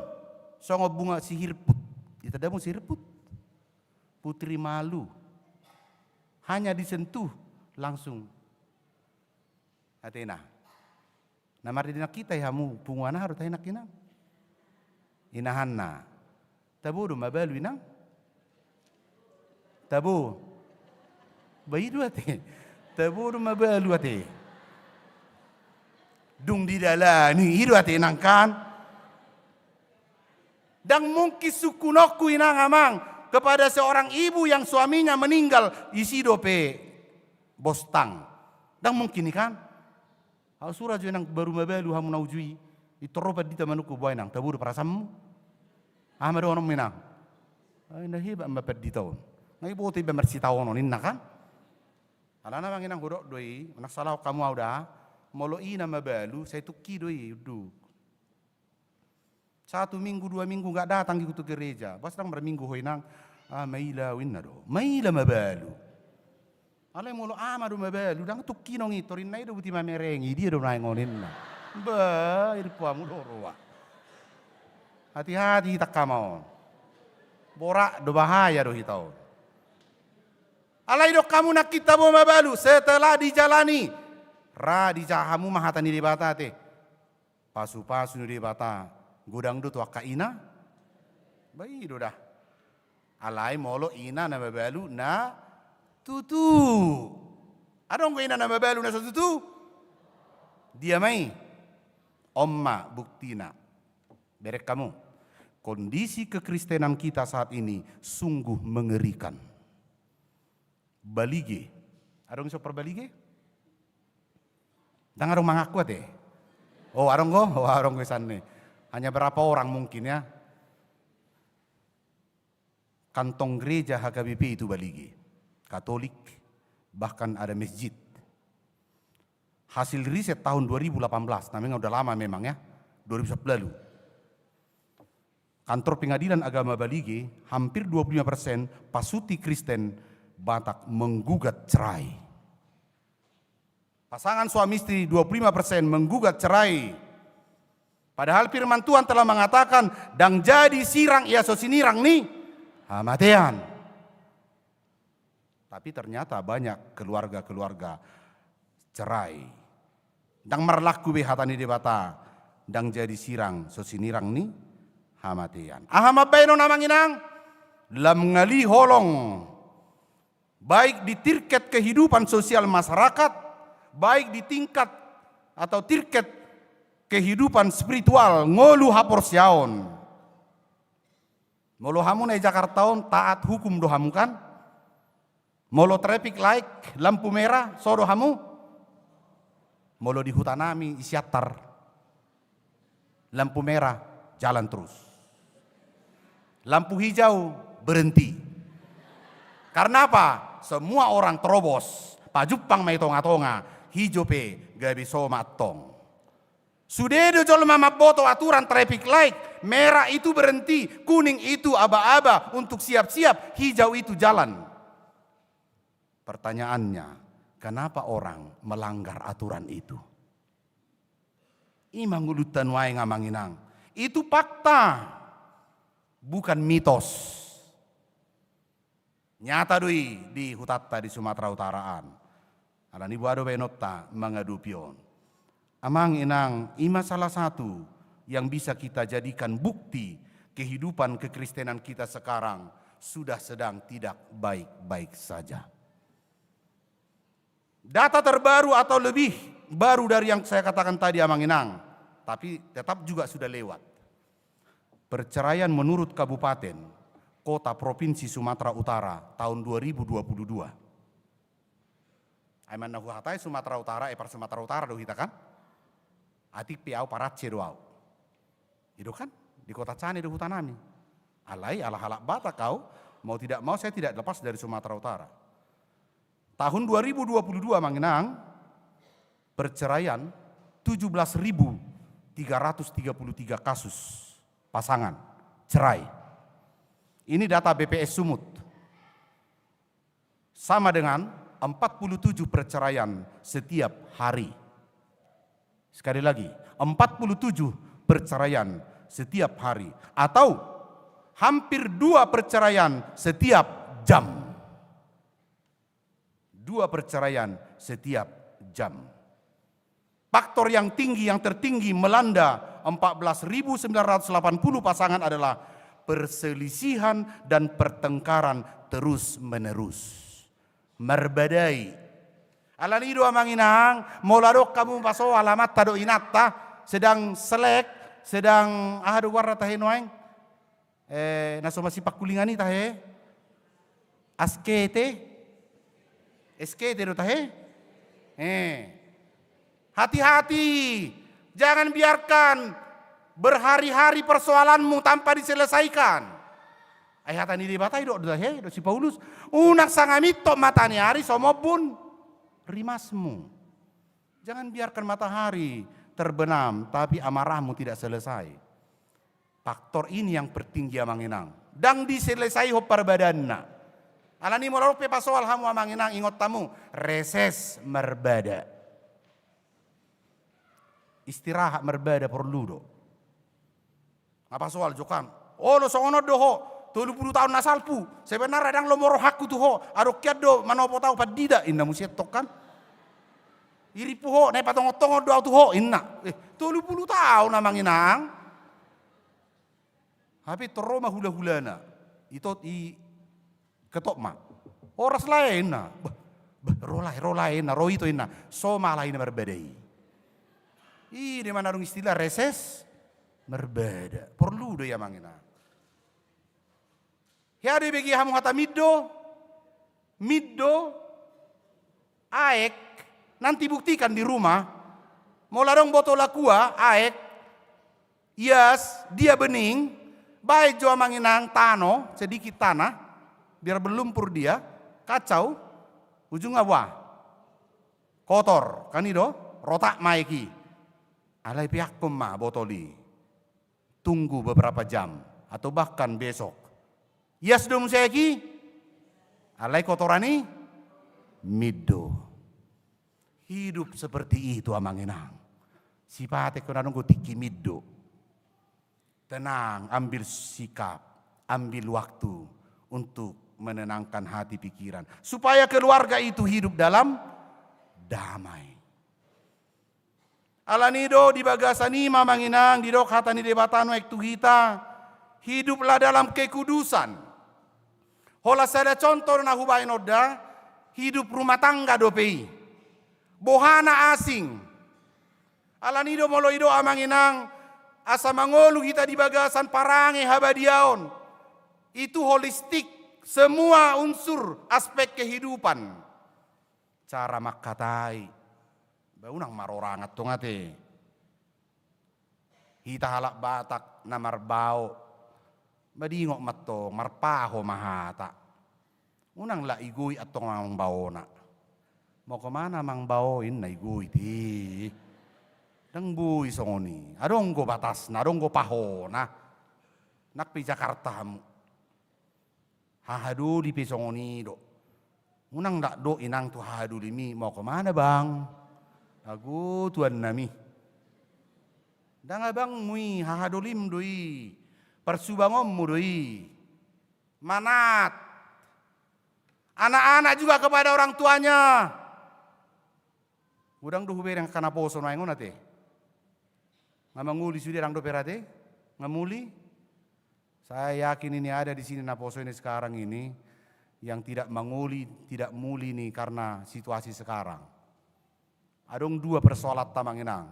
Songon bunga sihirput. Itanda hamu sihirput? Putri malu. Hanya disentuh, langsung atena. Na marnida nang hita i hamu, punguan aha do tahe nangkining? Inahanna. Tabo do mabalu inang? Tabo. Ba i do ate. Tabo do mabalu ate. Dung didalani, i do ate nang kan. Ndang mungkin sungkunonku inang amang kepada seorang ibu yang suaminya meninggal, isi dope bostang. Ndang mungkin i kan? Au sura jo inang baru mabalu hamu na uju i, i torro pandita manungkun, boha inang, tabo do parasaanmu? Aha ma dohononmu inang? Ai na hebat ma pandita on. Nga iboto iba marsitaonon inna kan? Alana amang inang hudok do i, unang salahon hamu au da, molo ina mabalu, sai tungki do i unduk. Satu minggu, dua minggu nggak datang i tu gereja. Pas ndang marminggu ho inang, ah, maila au inna do. Maila mabalu. Alai molo ama do mabalu, ndang tungki nang i, torinna i do buti mamereng i, dia do naeng on inna. Ba, i do hamu do roa. Hati-hati hita angka ma on. Borat do, bahaya do hita on. Alai didok hamu nangkin tabo mabalu, setelah dijalani. Ra dijaha hamu ma hata ni Debata ate. Pasu-pasu ni Debata, godang do tu angka ina? Ba i do da. Alai molo ina na mabalu na tutu. Adong do ina na mabalu na so tutu? Dia ma i? On ma buktina. Bereng hamu. Kondisi kekristenan kita saat ini sungguh mengerikan. Balige. Adong so parbalige? Ndang adong mangaku ate. Oh, adong do? Oh, adong do i san i. Hanya berapa orang mungkin ya. Kantong gereja H K B P itu balige. Katolik, bahkan ada masjid. Hasil riset tahun dua ribu delapan belas, namanya udah lama memang ya, dua ribu sepuluh lalu. Kantor Pengadilan Agama Balige, hampir dua puluh lima persen pasuti Kristen Batak menggugat cerai. Pasangan suami istri dua puluh lima persen menggugat cerai. Padahal firman Tuhan telah mengatakan, ndang jadi sirang ia so sinirang ni hamatean. Tapi ternyata banyak keluarga-keluarga cerai. Ndang marlaku be hata ni Debata, ndang jadi sirang so sinirang ni hamatean. Aha ma baenon amang inang? Lam ngali holong. Baik di tingkat kehidupan sosial masyarakat, baik di tingkat atau tingkat kehidupan spiritual, ngolu haporseaon. Molo hamu na i Jakarta on, taat hukum do hamu kan? Molo traffic light, lampu merah, so do hamu? Molo di huta nami i Siantar, lampu merah, jalan terus. Lampu hijau, berhenti. Karena apa? Semua orang terobos, pajumpang ma i tonga-tonga, hijau pe gabe so ma antong. Sude do jolma mamboto aturan traffic light, merah itu berhenti, kuning itu aba-aba untuk siap-siap, hijau itu jalan. Pertanyaannya, kenapa orang melanggar aturan itu? I ma ngolunta nuaeng amang inang. Itu fakta, bukan mitos. Nyata do i di hutanta di Sumatera Utara an. Alani boha do baenonta mangadopi on? Amang inang, i ma salah satu yang bisa kita jadikan bukti kehidupan kekristenan kita sekarang sudah sedang tidak baik-baik saja. Data terbaru atau lebih baru dari yang saya katakan tadi, amang inang, tapi tetap juga sudah lewat. Perceraian menurut kabupaten, kota, provinsi Sumatera Utara tahun dua ribu dua puluh dua. Ai manna huhatai Sumatera Utara, eh, par Sumatera Utara do hita kan? Atik pe au par Aceh do au. I do kan? Di kota Cane do huta nami. Alai ala halak Batak au, mau tidak mau saya tidak lepas dari Sumatera Utara. Tahun dua ribu dua puluh dua, amang inang, perceraian, tujuh belas ribu tiga ratus tiga puluh tiga kasus pasangan cerai. Ini data B P S Sumut. Sama dengan empat puluh tujuh perceraian setiap hari. Sekali lagi, empat puluh tujuh perceraian setiap hari, atau hampir dua perceraian setiap jam. Dua perceraian setiap jam. Faktor yang tinggi, yang tertinggi melanda empat belas ribu sembilan ratus delapan puluh pasangan adalah perselisihan dan pertengkaran terus-menerus. Marbadai. Alani do amang inang, molo adong hamu pasoal amanta dohot inanta, sedang selek, sedang aha do goarna tahe nuaeng? Eh, na so masipangkulingan i tahe? Askete? Eskete do tahe? Eh. Hati-hati, jangan biarkan berhari-hari persoalanmu tanpa diselesaikan. Ai hata ni Debata i do, do tahe, do si Paulus. Unang sanga mintok mataniari so mombun rimasmu. Jangan biarkan matahari terbenam, tapi amarahmu tidak selesai. Faktor ini yang tertinggi amang inang. Ndang diselesaihon parbadaanna. Alani molo adong pe pasoal hamu amang inang, ingot hamu, reses marbada. Istirahat marbada porlu do. Nga pasoal jokam. Olo songon on do ho, tolu pulu taon na salpu. Sebenarna ndang lomo rohangku tu ho, adong hian do manopot au pandida, inna muse tong kan. Irimpu ho, na ipatongon-tongon do au tu ho, inna. Eh, tolu pulu taon amang inang. Hape tor ro ma hula-hulana. Ito i ketok ma. Horas lae inna. Bah, bah, ro lae, ro lae inna, ro ito inna. So ma alai na marbada i. I de ma na adong istilah reses marbada. Porlu do i amang inang. Hea do ibege hamu hata mindo, mindo, aek, nanti buktikan di rumah. Molo adong botol Aqua, aek, ias, dia bening, baen jo amang inang tano, sedikit tanah, biar berlumpur dia, kacau, ujungna boha? Kotor, kan i do, rotak ma aek i. Alai peakkon ma botol i. Tunggu beberapa jam, atau bahkan besok. Ias do muse aek i, alai kotoran i mindo. Hidup seperti itu amang inang. Sipata ingkon adong do tingki mindo. Tenang, ambil sikap, ambil waktu untuk menenangkan hati pikiran. Supaya keluarga itu hidup dalam damai. Alani do di bagasan i ma amang inang didok hata ni Debata nuaeng tu hita, hiduplah dalam kekudusan. Holan sada contoh na hubaen on da, hidup rumah tangga dope i. Boha na asing. Alani do molo i do amang inang, asa mangolu hita di bagasan parange habadiaon. Itu holistik, semua unsur aspek kehidupan. Cara mangkatai. Ba unang marorangan tong ate. Hita halak Batak na marbao. Madingot ma tong, marpaho ma hata. Unang lak igoit antong amang baona. Moko mana amang bao inna igoit i. Ndang boi songon i. Adong do batasna, adong do pahona. Nang pe Jakarta hamu. Hahadoli pe songon i do. Unang lak dok inang tu hahadolim i, moko mana bang? Ago tuan nami. Ndang abangmu i, hahadolim do i. Parsubangonmu do i. Manat. Anak-anak juga kepada orang tuanya. Godang do hubereng angka naposo nuaeng on ate. Nga mangoli sude, ndang dope ra ate? Nga muli? Saya yakin ini ada di sini naposo ini sekarang ini yang tidak mangoli, tidak muli ini karena situasi sekarang. Adong dua persoalanta amang inang.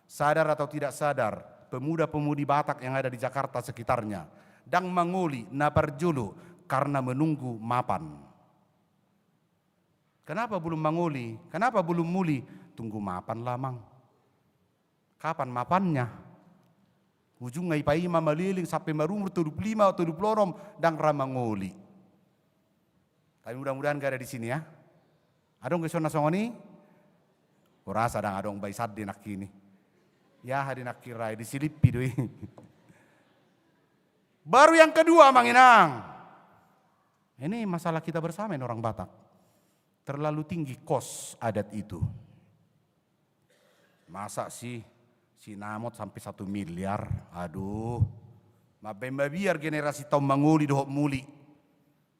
Sadar atau tidak sadar, pemuda-pemudi Batak yang ada di Jakarta sekitarnya ndang mangoli, na parjolo karena menunggu mapan. Kenapa belum mangoli? Kenapa belum muli? Tunggu mapan lah amang. Kapan mapannya? Ujungna ipaima maleleng sampe marumur tolu pulu lima, tolu pulu onom, ndang ra mangoli. Tapi mudah-mudahan nggak ada di sini ya. Adong do ison na songon i? Kurasa ndang adong baisan di nangkin i. Ya, aha di nangkin ra i, disilippi do i. Baru yang kedua, Amang Inang. Ini masalah kita bersama ini orang Batak. Terlalu tinggi kos adat itu. Masa sih sinamot sampai satu miliar? Aduh. Mambaen mabiar generasinta on mangoli dohot muli.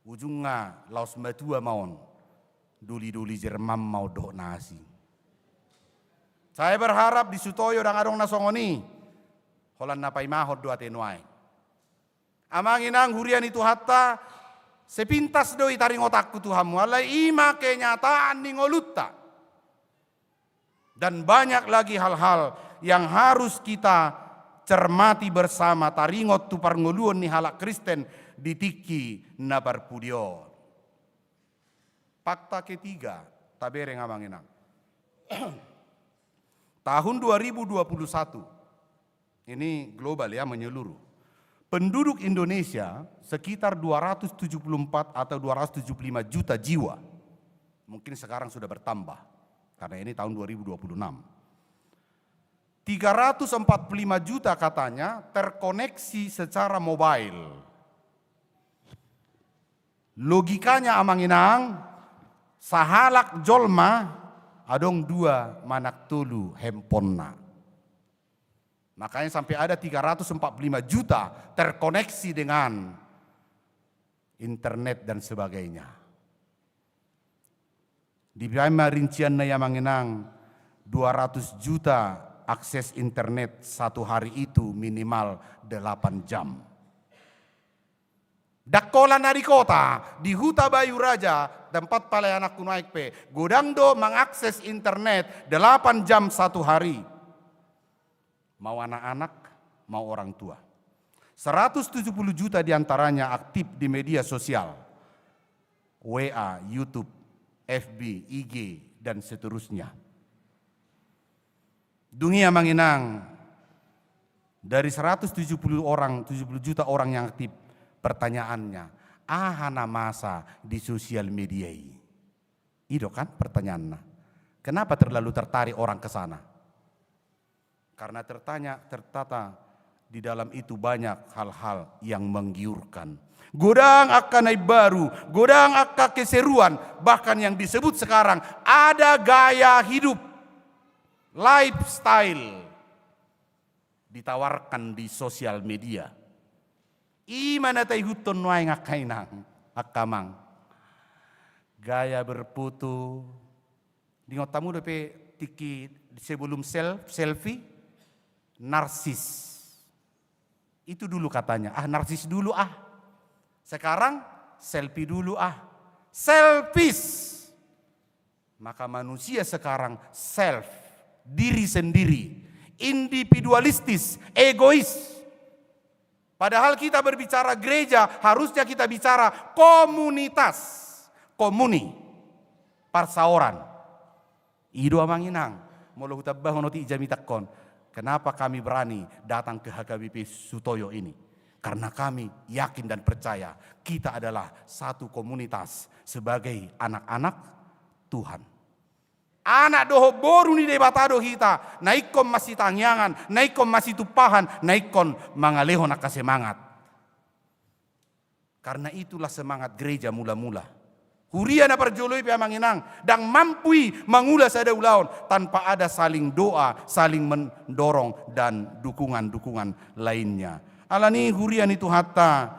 Ujungna laos matua ma on. Doli-doli Jerman ma on dohot na asing. Saya berharap di Sutoyo ndang adong na songon i. Holan na paimahon do ate nuaeng. Amang Inang, huria ni Tuhanta, sepintas do i taringotanku tu hamu, alai i ma kenyataan ni ngolunta. Dan banyak lagi hal-hal yang harus kita cermati bersama, taringot tu parngoluon ni halak Kristen di tingki na parpudi on. Fakta ketiga, tabereng Amang Inang. Tahun dua ribu dua puluh satu, ini global ya, menyeluruh. Penduduk Indonesia sekitar dua ratus tujuh puluh empat atau dua ratus tujuh puluh lima juta jiwa. Mungkin sekarang sudah bertambah, karena ini tahun dua ribu dua puluh enam. Tiga ratus empat puluh lima juta katanya terkoneksi secara mobile. Logikanya Amang Inang, sahalak jolma adong dua manang tolu handphonena. Makanya sampai ada tiga ratus empat puluh lima juta terkoneksi dengan internet dan sebagainya. Dibaen ma rincianna i Amang Inang, dua ratus juta akses internet satu hari itu minimal delapan jam. Ndang holan na di kota, di Huta Bayu Raja, tempat pelayananku nuaeng pe, godang do mangakses internet delapan jam satu hari. Mau anak-anak, mau orang tua. Seratus tujuh puluh juta di antaranya aktif di media sosial. W A, YouTube, F B, I G, dan seterusnya. Dung i Amang Inang, dari seratus tujuh puluh orang, tujuh puluh juta orang yang aktif, pertanyaannya, aha na masa di sosial media i? I do kan pertanyaanna. Kenapa terlalu tertarik orang ke sana? Karena tertanya, tertata di dalam itu banyak hal-hal yang menggiurkan. Godang angka na imbaru, godang angka keseruan, bahkan yang disebut sekarang ada gaya hidup, lifestyle ditawarkan di sosial media. I ma na taihuthon nuaeng angka inang, angka amang. Gaya berfoto. Diingot hamu dope tingki sebelum sel-, selfie? Narsis. Itu dulu katanya, ah, narsis dulu ah. Sekarang selfie dulu ah. Selfish. Maka manusia sekarang self, diri sendiri, individualistis, egois. Padahal kita berbicara gereja, harusnya kita bicara komunitas, komuni, parsaoran. I do amang inang, molo hutambahon otik jamitangkon, kenapa kami berani datang ke H K B P Sutoyo ini? Karena kami yakin dan percaya kita adalah satu komunitas sebagai anak-anak Tuhan. Anak dohot boru ni Debata do hita, na ingkon masitangiangan, na ingkon masitumpahan, na ingkon mangalehon angka semangat. Karena itulah semangat gereja mula-mula. Huria na parjolo i pe amang inang, ndang mampu i mangula sada ulaon tanpa ada saling doa, saling mendorong, dan dukungan-dukungan lainnya. Alani huria ni Tuhanta,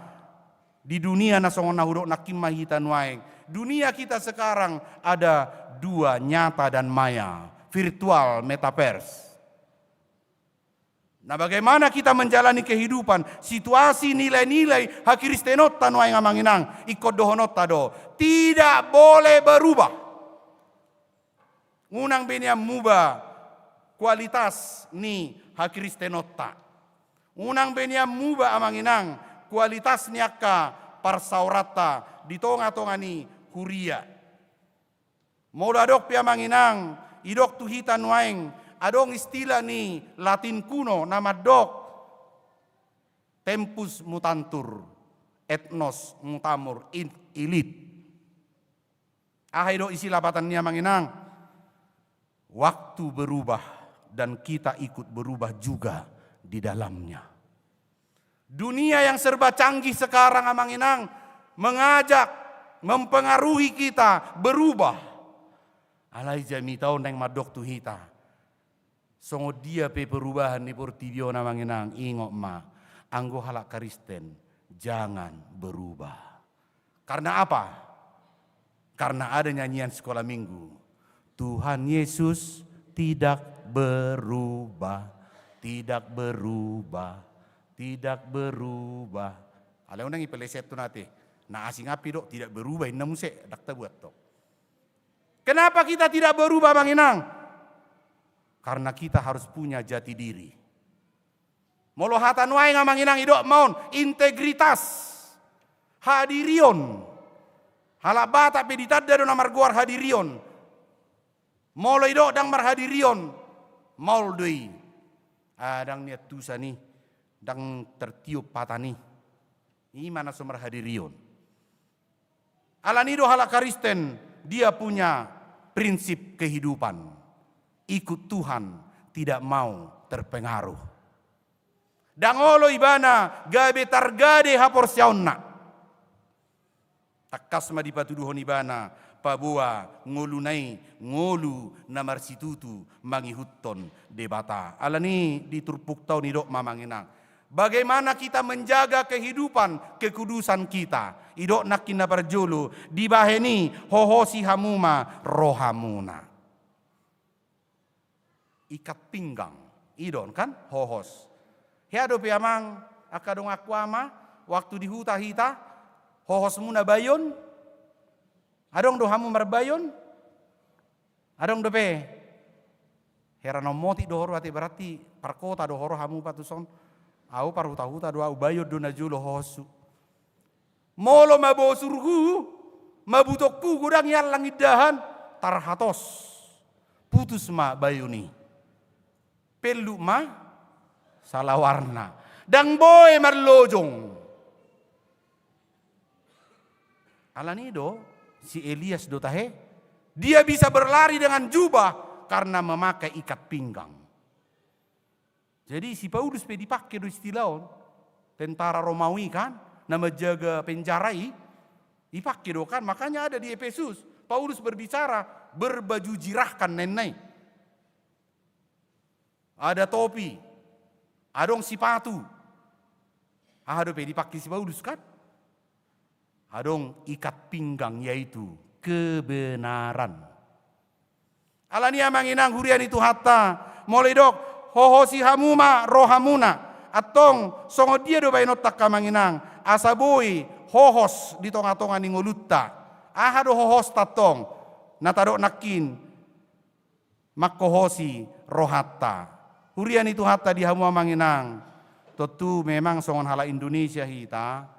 di dunia na songon na hudok nangkin ma hita nuaeng. Dunia kita sekarang ada dua, nyata dan maya, virtual, metaverse. Nah, bagaimana kita menjalani kehidupan, situasi, nilai-nilai hakristenonta nuaeng amang inang, ingkon dohononta do, tidak boleh berubah. Unang be nian muba kualitas ni hakristenonta. Unang be nian muba amang inang kualitas ni angka parsaoranta di tonga-tonga ni huria. Molo adong pe amang inang, idok tu hita nuaeng, adong istilah ni Latin kuno na mandok tempus mutantur, et nos mutamur in illit. Aha i do isi lapatan ni amang inang? Waktu berubah dan kita ikut berubah juga di dalamnya. Dunia yang serba canggih sekarang, Amang Inang, mengajak, mempengaruhi kita berubah. Alai jamita on naeng mandok tu hita, songon dia pe perubahan ni portibi on, Amang Inang, ingot ma, anggo halak Kristen, jangan berubah. Karena apa? Karena ada nyanyian sekolah minggu. Tuhan Yesus tidak berubah, tidak berubah, tidak berubah. Alai unang ipeleset tu nate. Na asing api do, tidak berubah, inna muse, dak tabuat to. Kenapa kita tidak berubah, Amang Inang? Karena kita harus punya jati diri. Molo hata nuaeng, Amang Inang, idok ma on, integritas, hadirion. Halak Batak pe ditanda do na margoar hadirion. Molo idok ndang marhadirion, maol do i. Ah, ndang niantusan i, ndang tertiup hata ni. I ma na so marhadirion. Alani do halak Kristen, dia punya prinsip kehidupan. Ikut Tuhan, tidak mau terpengaruh. Ndang olo ibana gabe targade haporseaonna. Tangkas ma dipatuduhon ibana, paboa ngoluna i ngolu na marsitutu mangihuthon Debata. Alani di turpukta on idok ma, Amang Inang, bagaimana kita menjaga kehidupan kekudusan kita. Idok nangkin na parjolo, dibahen i, hohosi hamu ma rohamuna. Ikat pinggang. I do on kan, hohos. Hea dope, Amang, angka donganku, Ama, waktu di huta hita, hohosmuna bayon? Adong do hamu marbayon? Adong dope? Hera na ummotik do ho ro ate, berarti parkota do ho ro hamu, Pak, tuson. Au parhuta-huta do au, bayon do najolo hohoshu. Molo mabosurhu, mabutonghu godang i allang indahan, tarhatos. Putus ma bayon i. Pelluk ma salawarna. Ndang boi marlojong. Alani do, si Elias do tahe, dia bisa berlari dengan jubah karena memakai ikat pinggang. Jadi si Paulus pe dipake do istilah on. Tentara Romawi kan, na manjaga penjara i, dipake do kan. Makanya ada di Efesus, Paulus berbicara, berbaju jirah kan, ninna i. Ada topi, adong sipatu. Aha dope dipake si Paulus kan? Adong ikat pinggang, yaitu kebenaran. Alani, Amang Inang, huria ni Tuhanta, molo idok, hohosi hamu ma rohamuna. Antong, songon dia do baenonta, Amang Inang, asa boi hohos di tonga-tonga ni ngolunta? Aha do hohosta antong? Na tadok nangkin, manghohosi rohanta. Huria ni Tuhanta, di hamu, Amang Inang, tontu memang songon halak Indonesia hita.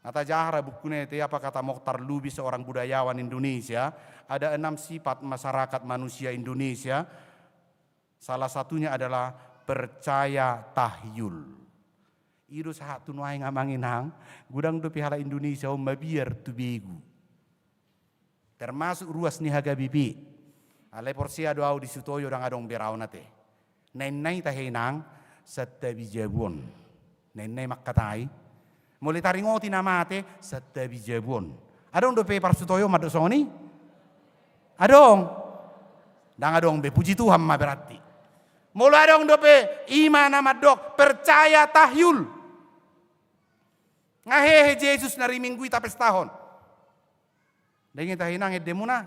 Na tajaha ra buku na ate, apa kata Mokhtar Lubis, seorang budayawan Indonesia, ada enam sifat masyarakat manusia Indonesia. Salah satunya adalah percaya tahyul. I do sahat tu nuaeng, Amang Inang, godang dope halak Indonesia on mabiar tu begu. Termasuk ruas ni H K B P. Alai porsea do au di Sutoyo, ndang adong be raon ate. Ninna i tahe, Inang, santabi jabu on. Ninna i mangkatai. Molo taringoti na mate, santabi jabu on. Adong dope parsutoyo mandok songon i? Adong. Ndang adong be, puji Tuhan ma berarti. Molo adong dope, i ma na mandok percaya tahyul. Nga hehe Jesus na riminggu i tapestahon? Ndang i tahe, Inang, endemuna?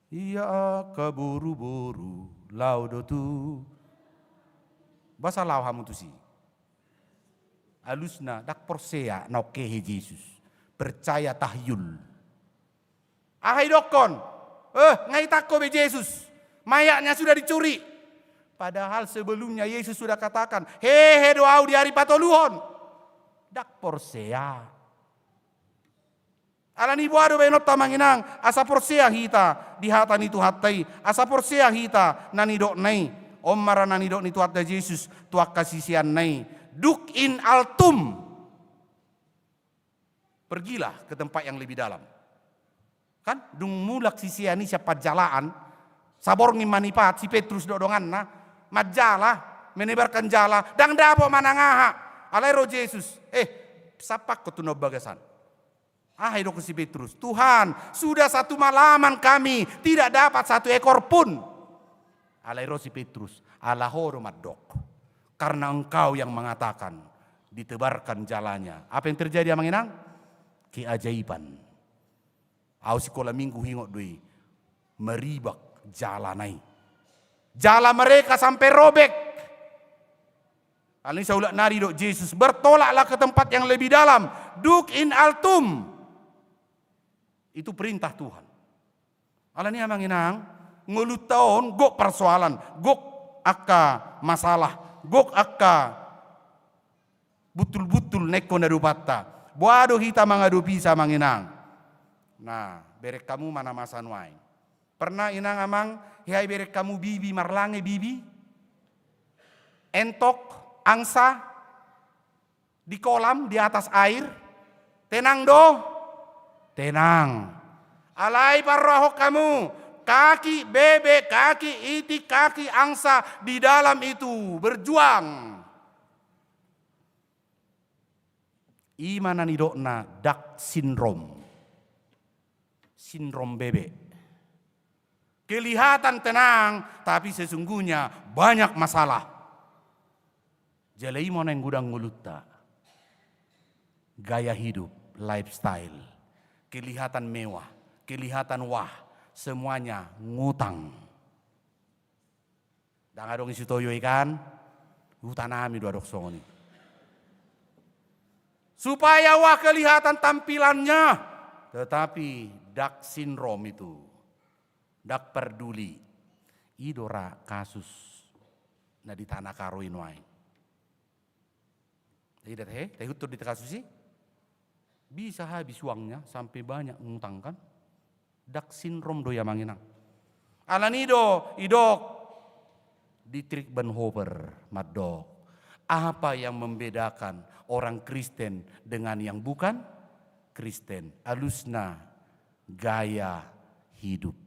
Ia angka boru-boru laho do tu. Boasa laho hamu tusi? Alusna, ndang porsea naung hehe Jesus. Percaya tahyul. Aha idokkon? Eh, nga itangko be Jesus. Mayatnya sudah dicuri. Padahal sebelumnya Yesus sudah katakan, hehe do au di ari patoluhon. Ndang porsea. Alani boha do baenonta, Amang Inang, asa porsea hita di hata ni Tuhanta i, asa porsea hita na nidokna i. On ma ra na nidok ni Tuhanta Jesus tu angka siseanna i, duk in altum. Pergilah ke tempat yang lebih dalam. Kan dung mulak sisean i sian panjalaan, Saborngin manipat si Petrus dohot donganna, manjala, menebarkan jala, ndang dapot manang aha. Alai ro Jesus, eh, sampakkon tu na umbagasan. Aha didok si Petrus? Tuhan, sudah satu malaman kami tidak dapat satu ekor pun. Alai ro si Petrus, ala ho do mandok. Karena engkau yang mengatakan, ditebarkan jalanya. Apa yang terjadi, amang inang? Keajaiban. Au sikola minggu huingot do i, maribak jala na i. Jala mereka sampai robek. Alani saulak nari didok Jesus, bertolaklah ke tempat yang lebih dalam, duc in altum. Itu perintah Tuhan. Alani amang inang, ngolunta on gok persoalan, gok angka masalah, gok angka buntul-buntul na ingkon adopanta. Boha do hita mangadopi i, amang inang? Nah, bereng hamu ma na masa nuaeng. Pernah inang amang, hea ibereng hamu bibi marlange, bibi? Entok, angsa, di kolam, di atas air? Tenang do? Tenang. Alai parrohahon hamu, kaki bebek, kaki itik, kaki angsa di dalam itu berjuang. I ma na nidokna Down syndrome. Sindrom bebek. Kelihatan tenang, tapi sesungguhnya banyak masalah. Jala i ma na naeng godang ngolunta. Gaya hidup, lifestyle. Kelihatan mewah, kelihatan wah, semuanya ngutang. Ndang adong i sitoyo i kan? Hutanami do adong songon i. Supaya wah kelihatan tampilannya, tetapi Down syndrome itu ndang parduli. I do ra kasus na di Tanah Karo i nuaeng. Taida tahe, taihut do di kasus i. Bisa habis uangnya, sampai banyak ngutang kan. Down syndrome do i amang inang. Alani do, idok Dietrich Bonhoeffer mandok, apa yang membedakan orang Kristen dengan yang bukan Kristen? Alusna gaya hidup.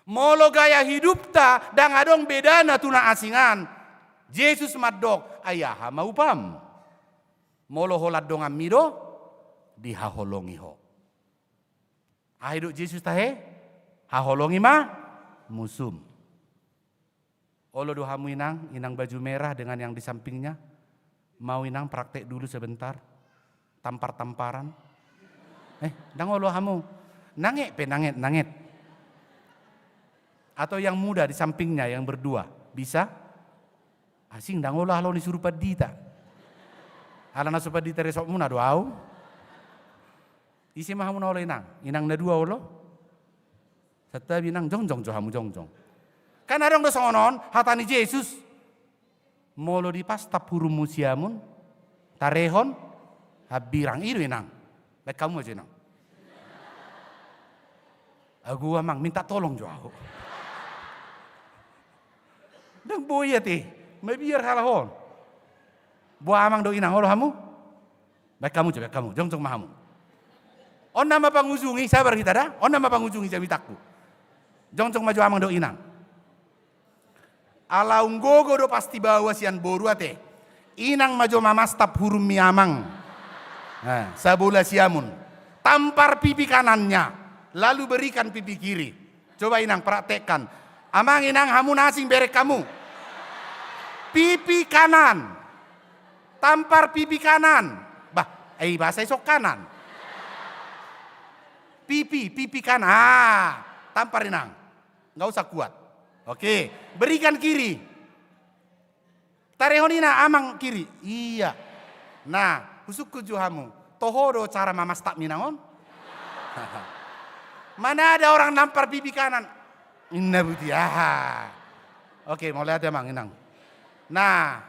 Molo gaya hidupta ndang adong bedana tu na asing an, Jesus mandok, ai aha ma upam? Molo holan donganmi do, dihaholongi ho. Aha didok Jesus tahe? Haholongi ma musum. Olo do hamu inang, inang baju merah dengan yang di sampingnya. Mau inang praktek dulu sebentar. Tampar-tamparan. Eh, ndang olo hamu. Nanget pe, nanget, nanget. Atau yang muda di sampingnya, yang berdua. Bisa? Asing, ndang olo, ala ni surupan dita. Ala na so pandita resokmuna do au. Ise ma hamu na olo inang? Inang na dua olo? Santabi inang, jongjong jo hamu, jongjong. Kan adong do songon on, hata ni Jesus. Molo dipastap hurummu siamun, tarehon hambirang, i do inang. Baen hamu ma jo inang. Agu amang, minta tolong jo ahu. Ndang boi ate, mabiar halak on. Boha amang dohot inang, olo hamu? Baen hamu jo, baen hamu, jongjong ma hamu. On nama pangujungi, sabar hita da, on nama pangujungi jamitangku. Jongjong ma jo amang dohot inang. Ala umgogo do pasti baoa sian boru ate. Inang ma jo mamastap hurummi amang. Nah, sabola siamun. Tampar pipi kanannya, lalu berikan pipi kiri. Coba inang praktekkan. Amang inang hamu na asing bereng hamu. Pipi kanan. Tampar pipi kanan. Bah, eh, bahasa isok kanan. Pipi, pipi kanan. Ah, tampar inang. Nggak usah kuat. Oke, berikan kiri. Tarehon inang amang kiri. Iya. Nah, husungkun jo hamu. Toho do cara mamastap inang on? Mana ada orang nampar pipi kanan? Inna buti, aha. Oke, mauliate amang inang. Nah,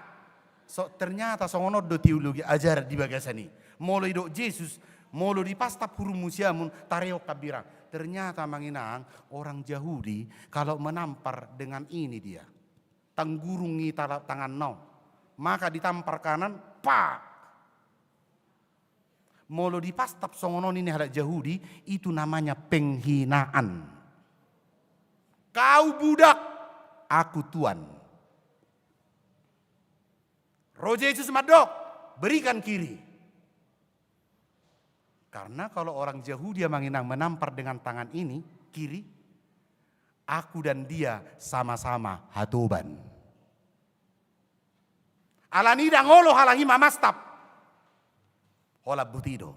so, ternyata songon on do teologi ajaran di bagasan i. Molo idok Jesus, molo dipastap hurummu siamun, tarehon hambirang. Ternyata amang inang, orang Jahudi kalau menampar dengan ini dia. Tanggurung i tala-, tanganna on. Maka ditampar kanan, pak. Molo dipastap songon on ini halak Jahudi, itu namanya penghinaan. Kau budak, aku tuan. Ro Jesus mandok, berikan kiri. Karena kalau orang Yahudi, amang inang, menampar dengan tangan ini, kiri, aku dan dia sama-sama hatoban. Alani i ndang olo halak i mamastap. Holan boti do.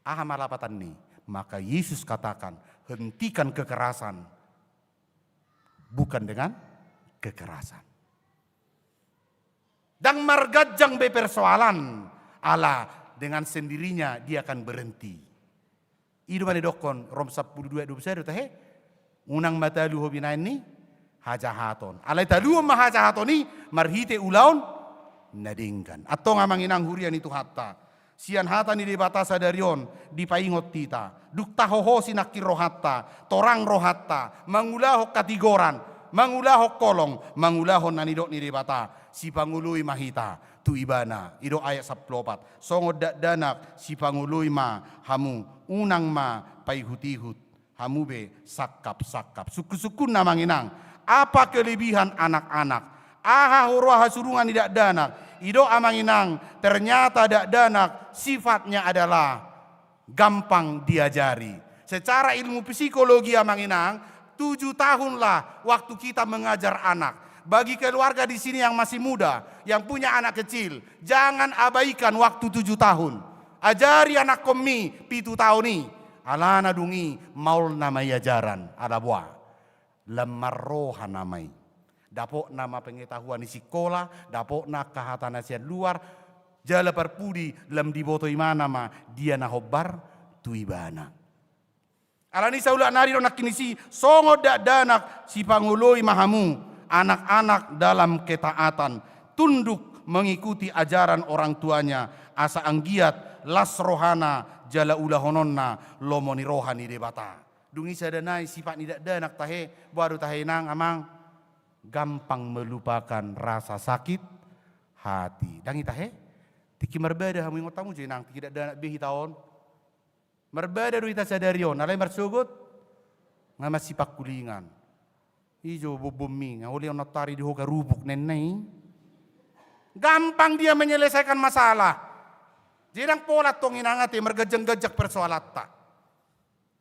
Aha ma lapatanni? Maka Yesus katakan, hentikan kekerasan. Bukan dengan kekerasan. Ndang marganjang be persoalan, ala dengan sendirinya dia akan berhenti. I do ma nidokkon Rom sampulu dua dua puluh sada do tahe, unang ma talu ho binaen ni hajahaton. Alai taluhon ma hajahaton i marhite ulaon na denggan. Antong amang inang huria ni Tuhanta, sian hata ni Debata sadari on dipaingot hita. Dung tahohosi nangkin rohanta, torang rohanta, mangulahon hatigoran, mangulahon holong, mangulahon na nidok ni Debata, sipangoloi ma hita tu Ibana. I do ayat sampulu opat. Songon dakdanak sipangoloi ma hamu, unang ma paihutihut hamu be sangkapsangkap. Sungkunsungkunna amang inang, apa kelebihan anak-anak? Aha huroha hasurungan ni dakdanak? I do amang inang, ternyata dakdanak sifatnya adalah gampang diajari. Secara ilmu psikologi amang inang, tujuh tahunlah waktu kita mengajar anak. Bagi keluarga di sini yang masih muda, yang punya anak kecil, jangan abaikan waktu tujuh tahun. Ajari anakkonmi pitu taon i. Alana dung i maol nama i ajaran, ala boha. Lam marroha nama i. Dapotna ma pengetahuan i sikola, dapotna angka hata na sian luar, jala parpudi lam diboto ibana ma dia na hombar tu ibana. Alani saulak nari do nangkin disi, songon dakdanak sipangoloi ma hamu, anak-anak dalam ketaatan, tunduk mengikuti ajaran orang tuanya, asa anggiat las rohana jala ulahononna lomo ni roha ni Debata. Dung i sada nai sifat ni dakdanak tahe, boha do tahe inang amang, gampang melupakan rasa sakit hati. Ndang i tahe? Tingki marbada hamu, ingot hamu jo inang, tingki dakdanak be hita on. Marbada do hita sadari on, alai marsogot nga masipangkulingan. I jo bombommi, nga uli on nantoari di ho garubuk nenna i. Gampang dia menyelesaikan masalah. Jadi ndang pola tong inang ate marganjang-ganjang persoalanta.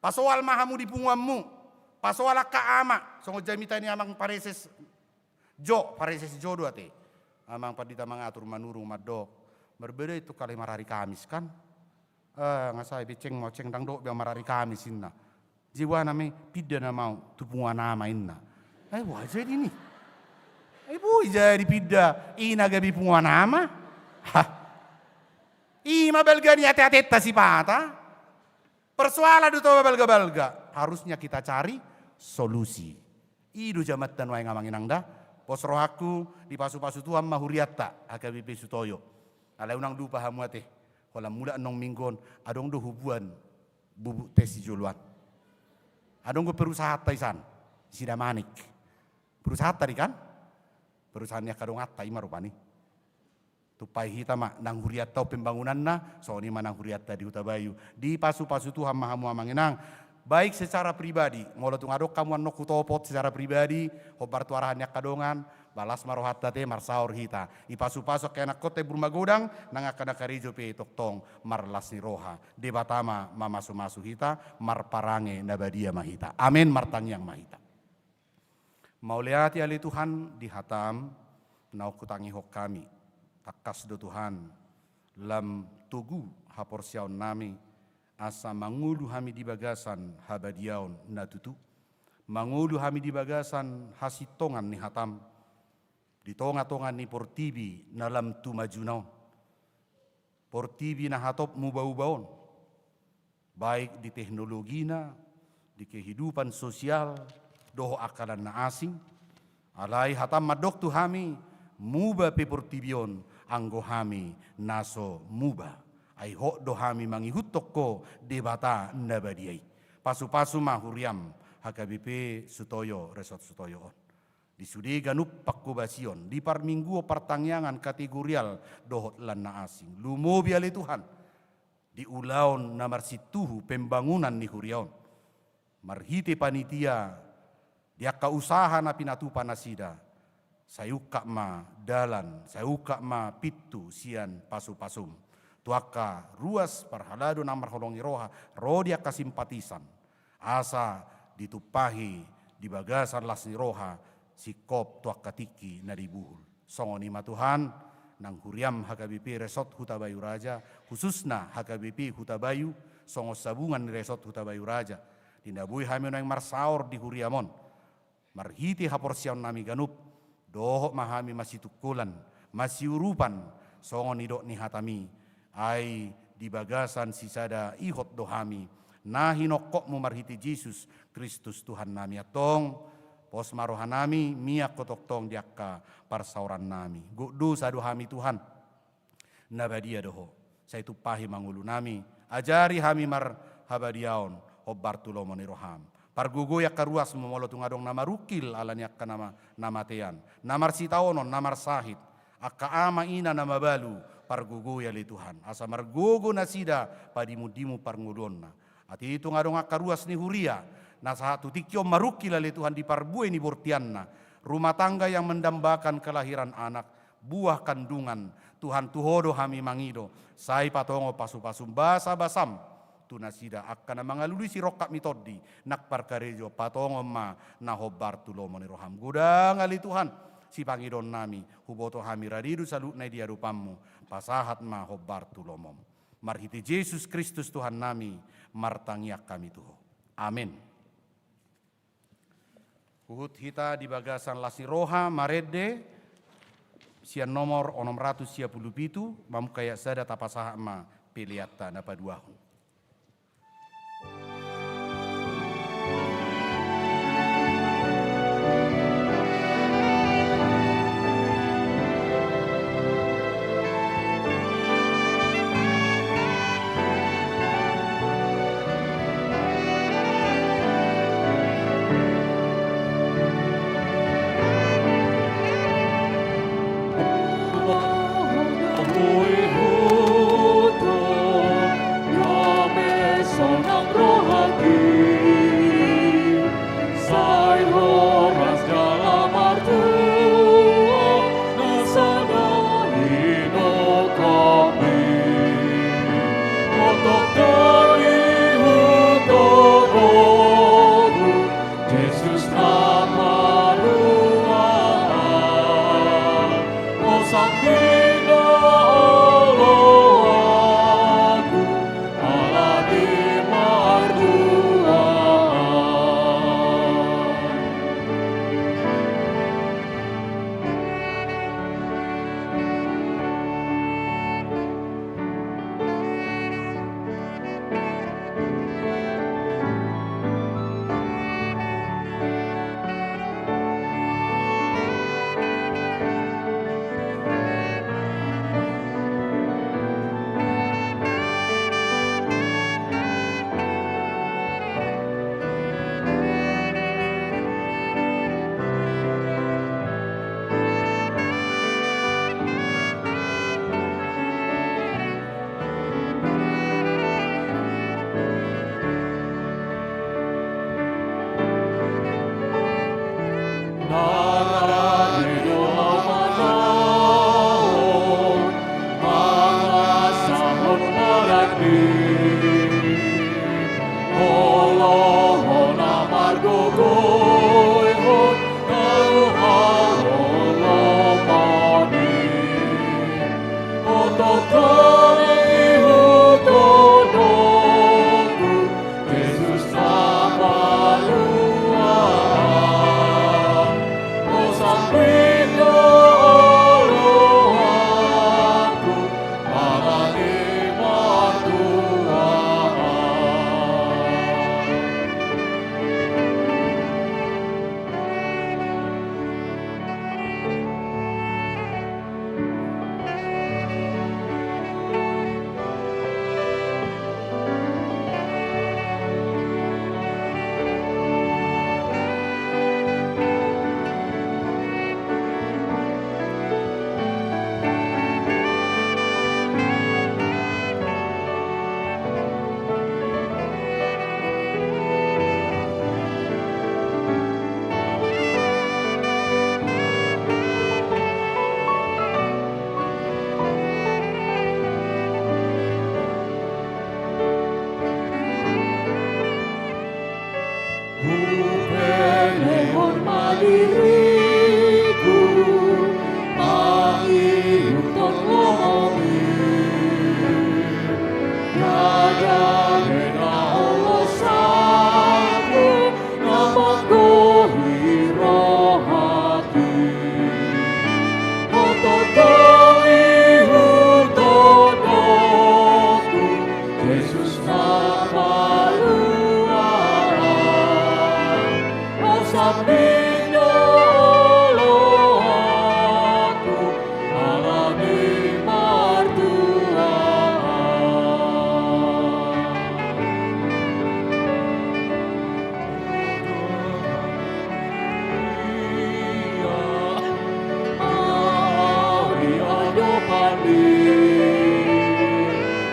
Pasoal ma hamu di punguanmu. Pasoal angka ama. Songon jamita ni amang pareses jo, pareses jo do ate. Amang pandita mangatur manurung mandok, marbeda itu kali marari Kamis kan. Eh, nga sai be ceng ma, ceng ndang dok be au marari Kamis inna. Jadi boha nama i, pinda nama au tu punguan ama inna. Eh, boha jadi ni. Eh, boi jadi pinda, i na gabe punguan ama. Hah. I ma balga ni ateateta sipata. Persoalan do tong balga-balga. Harusnya kita cari solusi. I do jamanta nuaeng amang inang da. Pos rohangku, dipasupasu Tuhan ma hurianta H K B P Sutoyo. Alai unang lupa hamu ate. Holan mulak annon minggu on, adong do hubuan bubuk tes di joloan. Adong do perusahaanta i san, Sidamanik. Perusahaanta do i kan? Perusahaan ni angka donganta i ma rupani. Tumpahi hita ma nang hurianta on pembangunanna, songon i ma nang hurianta di Hutabayu. Dipasupasu Tuhan ma hamu amang inang. Baik secara pribadi, molo tung adong hamu annon hutopot secara pribadi, hombar tu arahan ni angka dongan, ba las ma rohanta ate, marsaor hita. Dipasupasu angka ianakhonta i umur magodang, nang angka na karejo pe tongtong marlas ni roha. Debata ma mamasumasu hita, marparange na badia ma hita. Amen, martangiang ma hita. Mauliate ale Tuhan di hataM, naung hutangihon hami. Tangkas do Tuhan, lam togu haporseaonnami, asa mangolu hami di bagasan habadiaon na tutu. Mangolu hami di bagasan hasintongan ni hataM, di tongatonga ni portibi na lam tumajuna on. Portibi na hatop mubauba on, baik di teknologina, di kehidupan sosial, dohot angka na asing. Alai hataM mandok tu hami, muba pe portibi on, anggo hami na so muba. Ai hot do hami mangihuthon Ho Debata na badia i. Pasupasu ma huriaM, H K B P Sutoyo, Resort Sutoyo on. Di sude ganup panghobasion, di parmingguon, partangiangan kategorial dohot lan na asing. Lumobi ale Tuhan, di ulaon na marsintuhu pembangunan ni huria on. Marhite panitia Di angka usaha na pinatupa nasida, sai ungkap ma dalan, sai ungkap ma pintu sian pasu-pasum. Tu angka ruas parhalado na marholong ni roha, ro di angka simpatisan. Asa ditumpahi di bagasan las ni roha, singkop tu angka tingki na di buhul. Songon i ma Tuhan, nang huriam H K B P Resort Hutabayu Raja, khususna H K B P Hutabayu, songon sabungan ni Resort Hutabayu Raja. Di na boi hami nuaeng marsaor di huriam on. Marhite haporseaon nami ganup, dohot ma hami masitungkolan, masiurupan, songon nidok ni hatami, ai di bagasan sisada ihot do hami, na hinongkopmu marhite Jesus Kristus Tuhan nami antong, pos ma roha nami, miak ho tongtong di angka parsaoran nami. Gok dosa do hami Tuhan, na badia do Ho. Sai tumpahi ma ngolu nami, ajari hami marhabadiaon, hombar tu lomo ni roham. Pargogoi angka ruasmu molo tung adong na marungkil ala ni angka na ma-, na matean, na marsitaonon, na marsahit, angka ama ina na mabalu, pargogoi ale Tuhan. Asa margogo nasida padimundimu parngoluonna. Atik tung adong angka ruas ni huria, na sahat tu tingki on marungkil ale Tuhan di parbue ni bortianna, rumah tangga yang mendambakan kelahiran anak, buah kandungan, Tuhan tu Ho do hami mangido, sai patongon pasu-pasum basa-basam, tu nasida angka na mangalului sirongkap ni tondi, nang parkarejo patongon ma na hombar tu lomo ni roham. Godang ale Tuhan, sipangidoon nami, huboto hami rade do saluhutna i di adopanmu, pasahat ma hombar tu lomom. Marhite Jesus Kristus Tuhan nami, martangiang hami tu Ho. Amen. Huhut hita di bagasan las ni roha, marende, sian nomor onom ratus sia pulu pitu, mamungka ayat sada tapasahat ma peleanta na paduahon.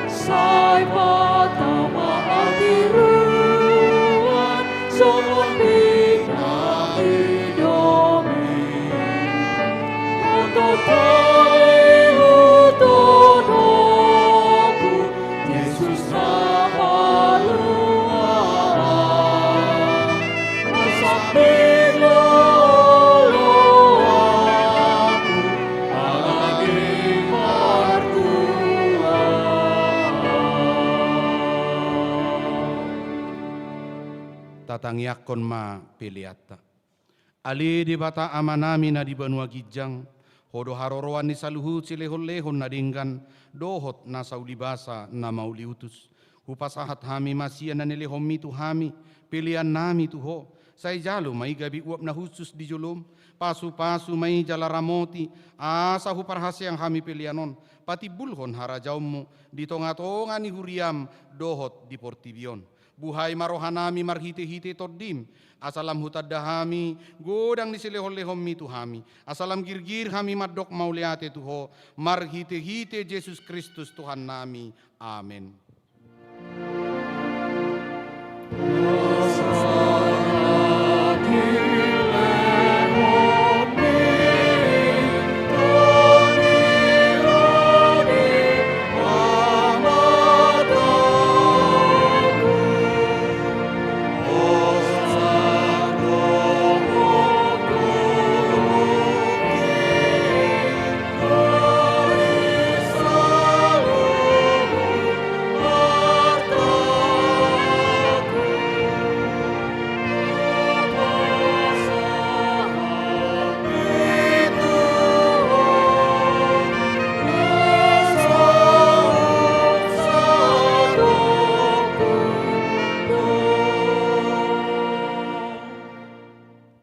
Sai patama hatiuron songon bina di domi. Oto tali utonoku, Jesus na paluahon. Masambing ma ulaonku, ala naeng martua. Tatangiangkon ma peleanta. Ale Debata Amanami na di banua ginjang, Ho do haroroan ni saluhut silehonlehon na denggan, dohot na saulibasa na mauliutus. Hupasahat hami ma sian na nilehonMi tu hami, peleannami tu Ho. Sai jalo ma i gabe uap na hushus di jolom, pasupasu ma i jala ramoti, asa huparhaseang hami pelean on patimbulhon harajaonMu di tongatonga ni huriaM dohot di portibi on. Buhai ma rohanami marhitehite TondiM, asa lam hutanda hami godang ni silehonlehonMi tu hami, asa lam girgir hami mandok mauliate tu Ho, marhitehite Jesus Kristus Tuhannami. Amen.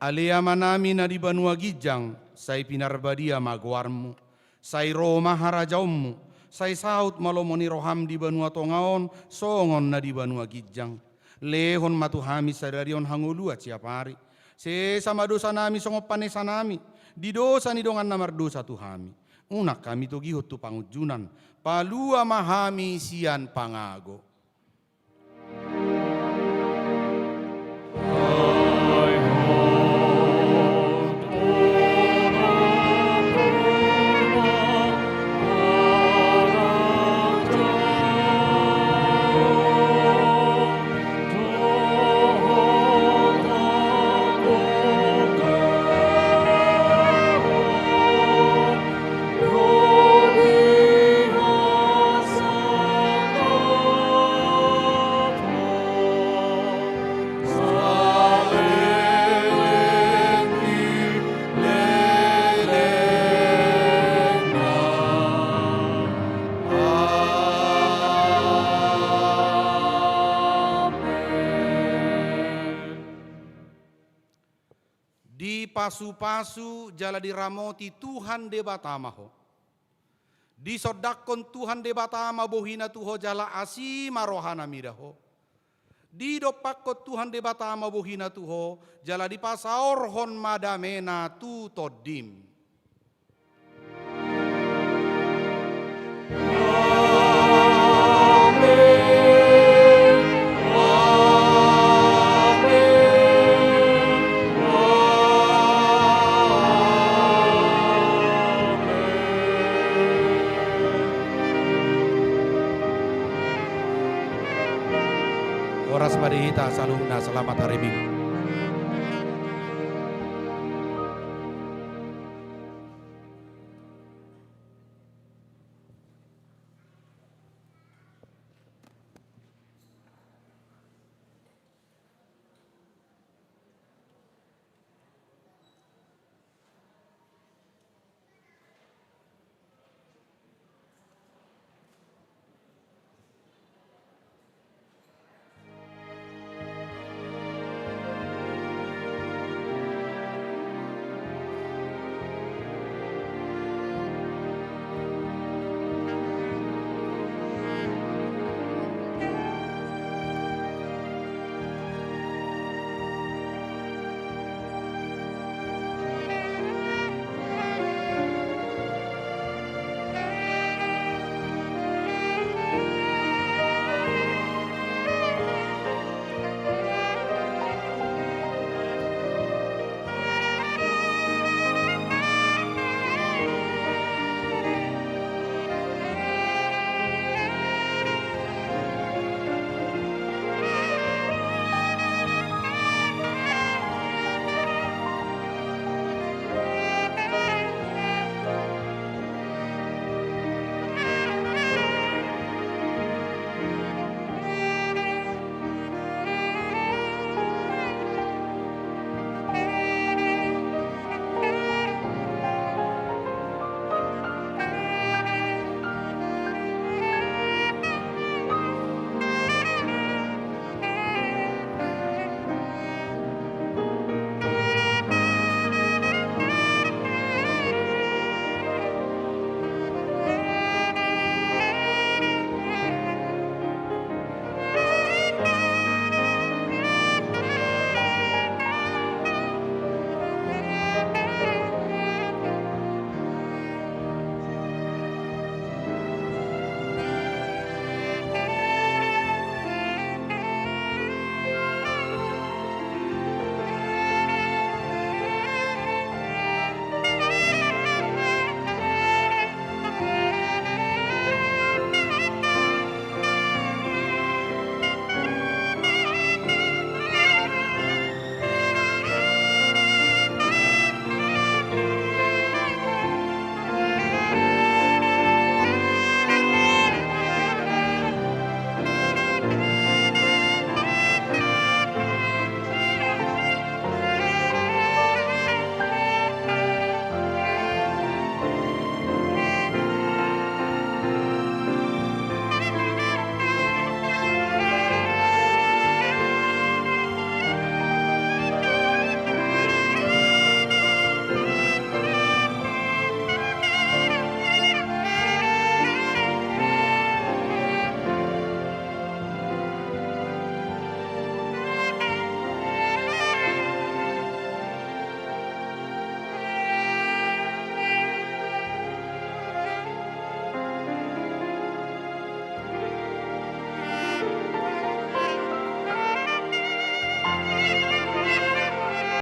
Ale Amanami na di banua ginjang, sai pinarbadia ma goarMu. Sai ro ma harajaonMu, sai saut ma lomo ni rohaM di banua tonga on, songon na di banua ginjang. Lehon ma tu hami sadari on hangoluan siapari. Sesa ma dosanami songon panesanami di dosa ni dongan na mardosa tu hami. Unang hami togihon tu pangunjunan, palua ma hami sian pangago. Dipasupasu jala diramoti Tuhan Debata ma ho. Disondangkon Tuhan Debata ma bohina tu ho jala asi ma rohana mida ho. Didompakkon Tuhan Debata ma bohina tu ho jala dipasaorhon ma damena tu tondim. Horas ma di hita saluhutna, selamat hari Minggu.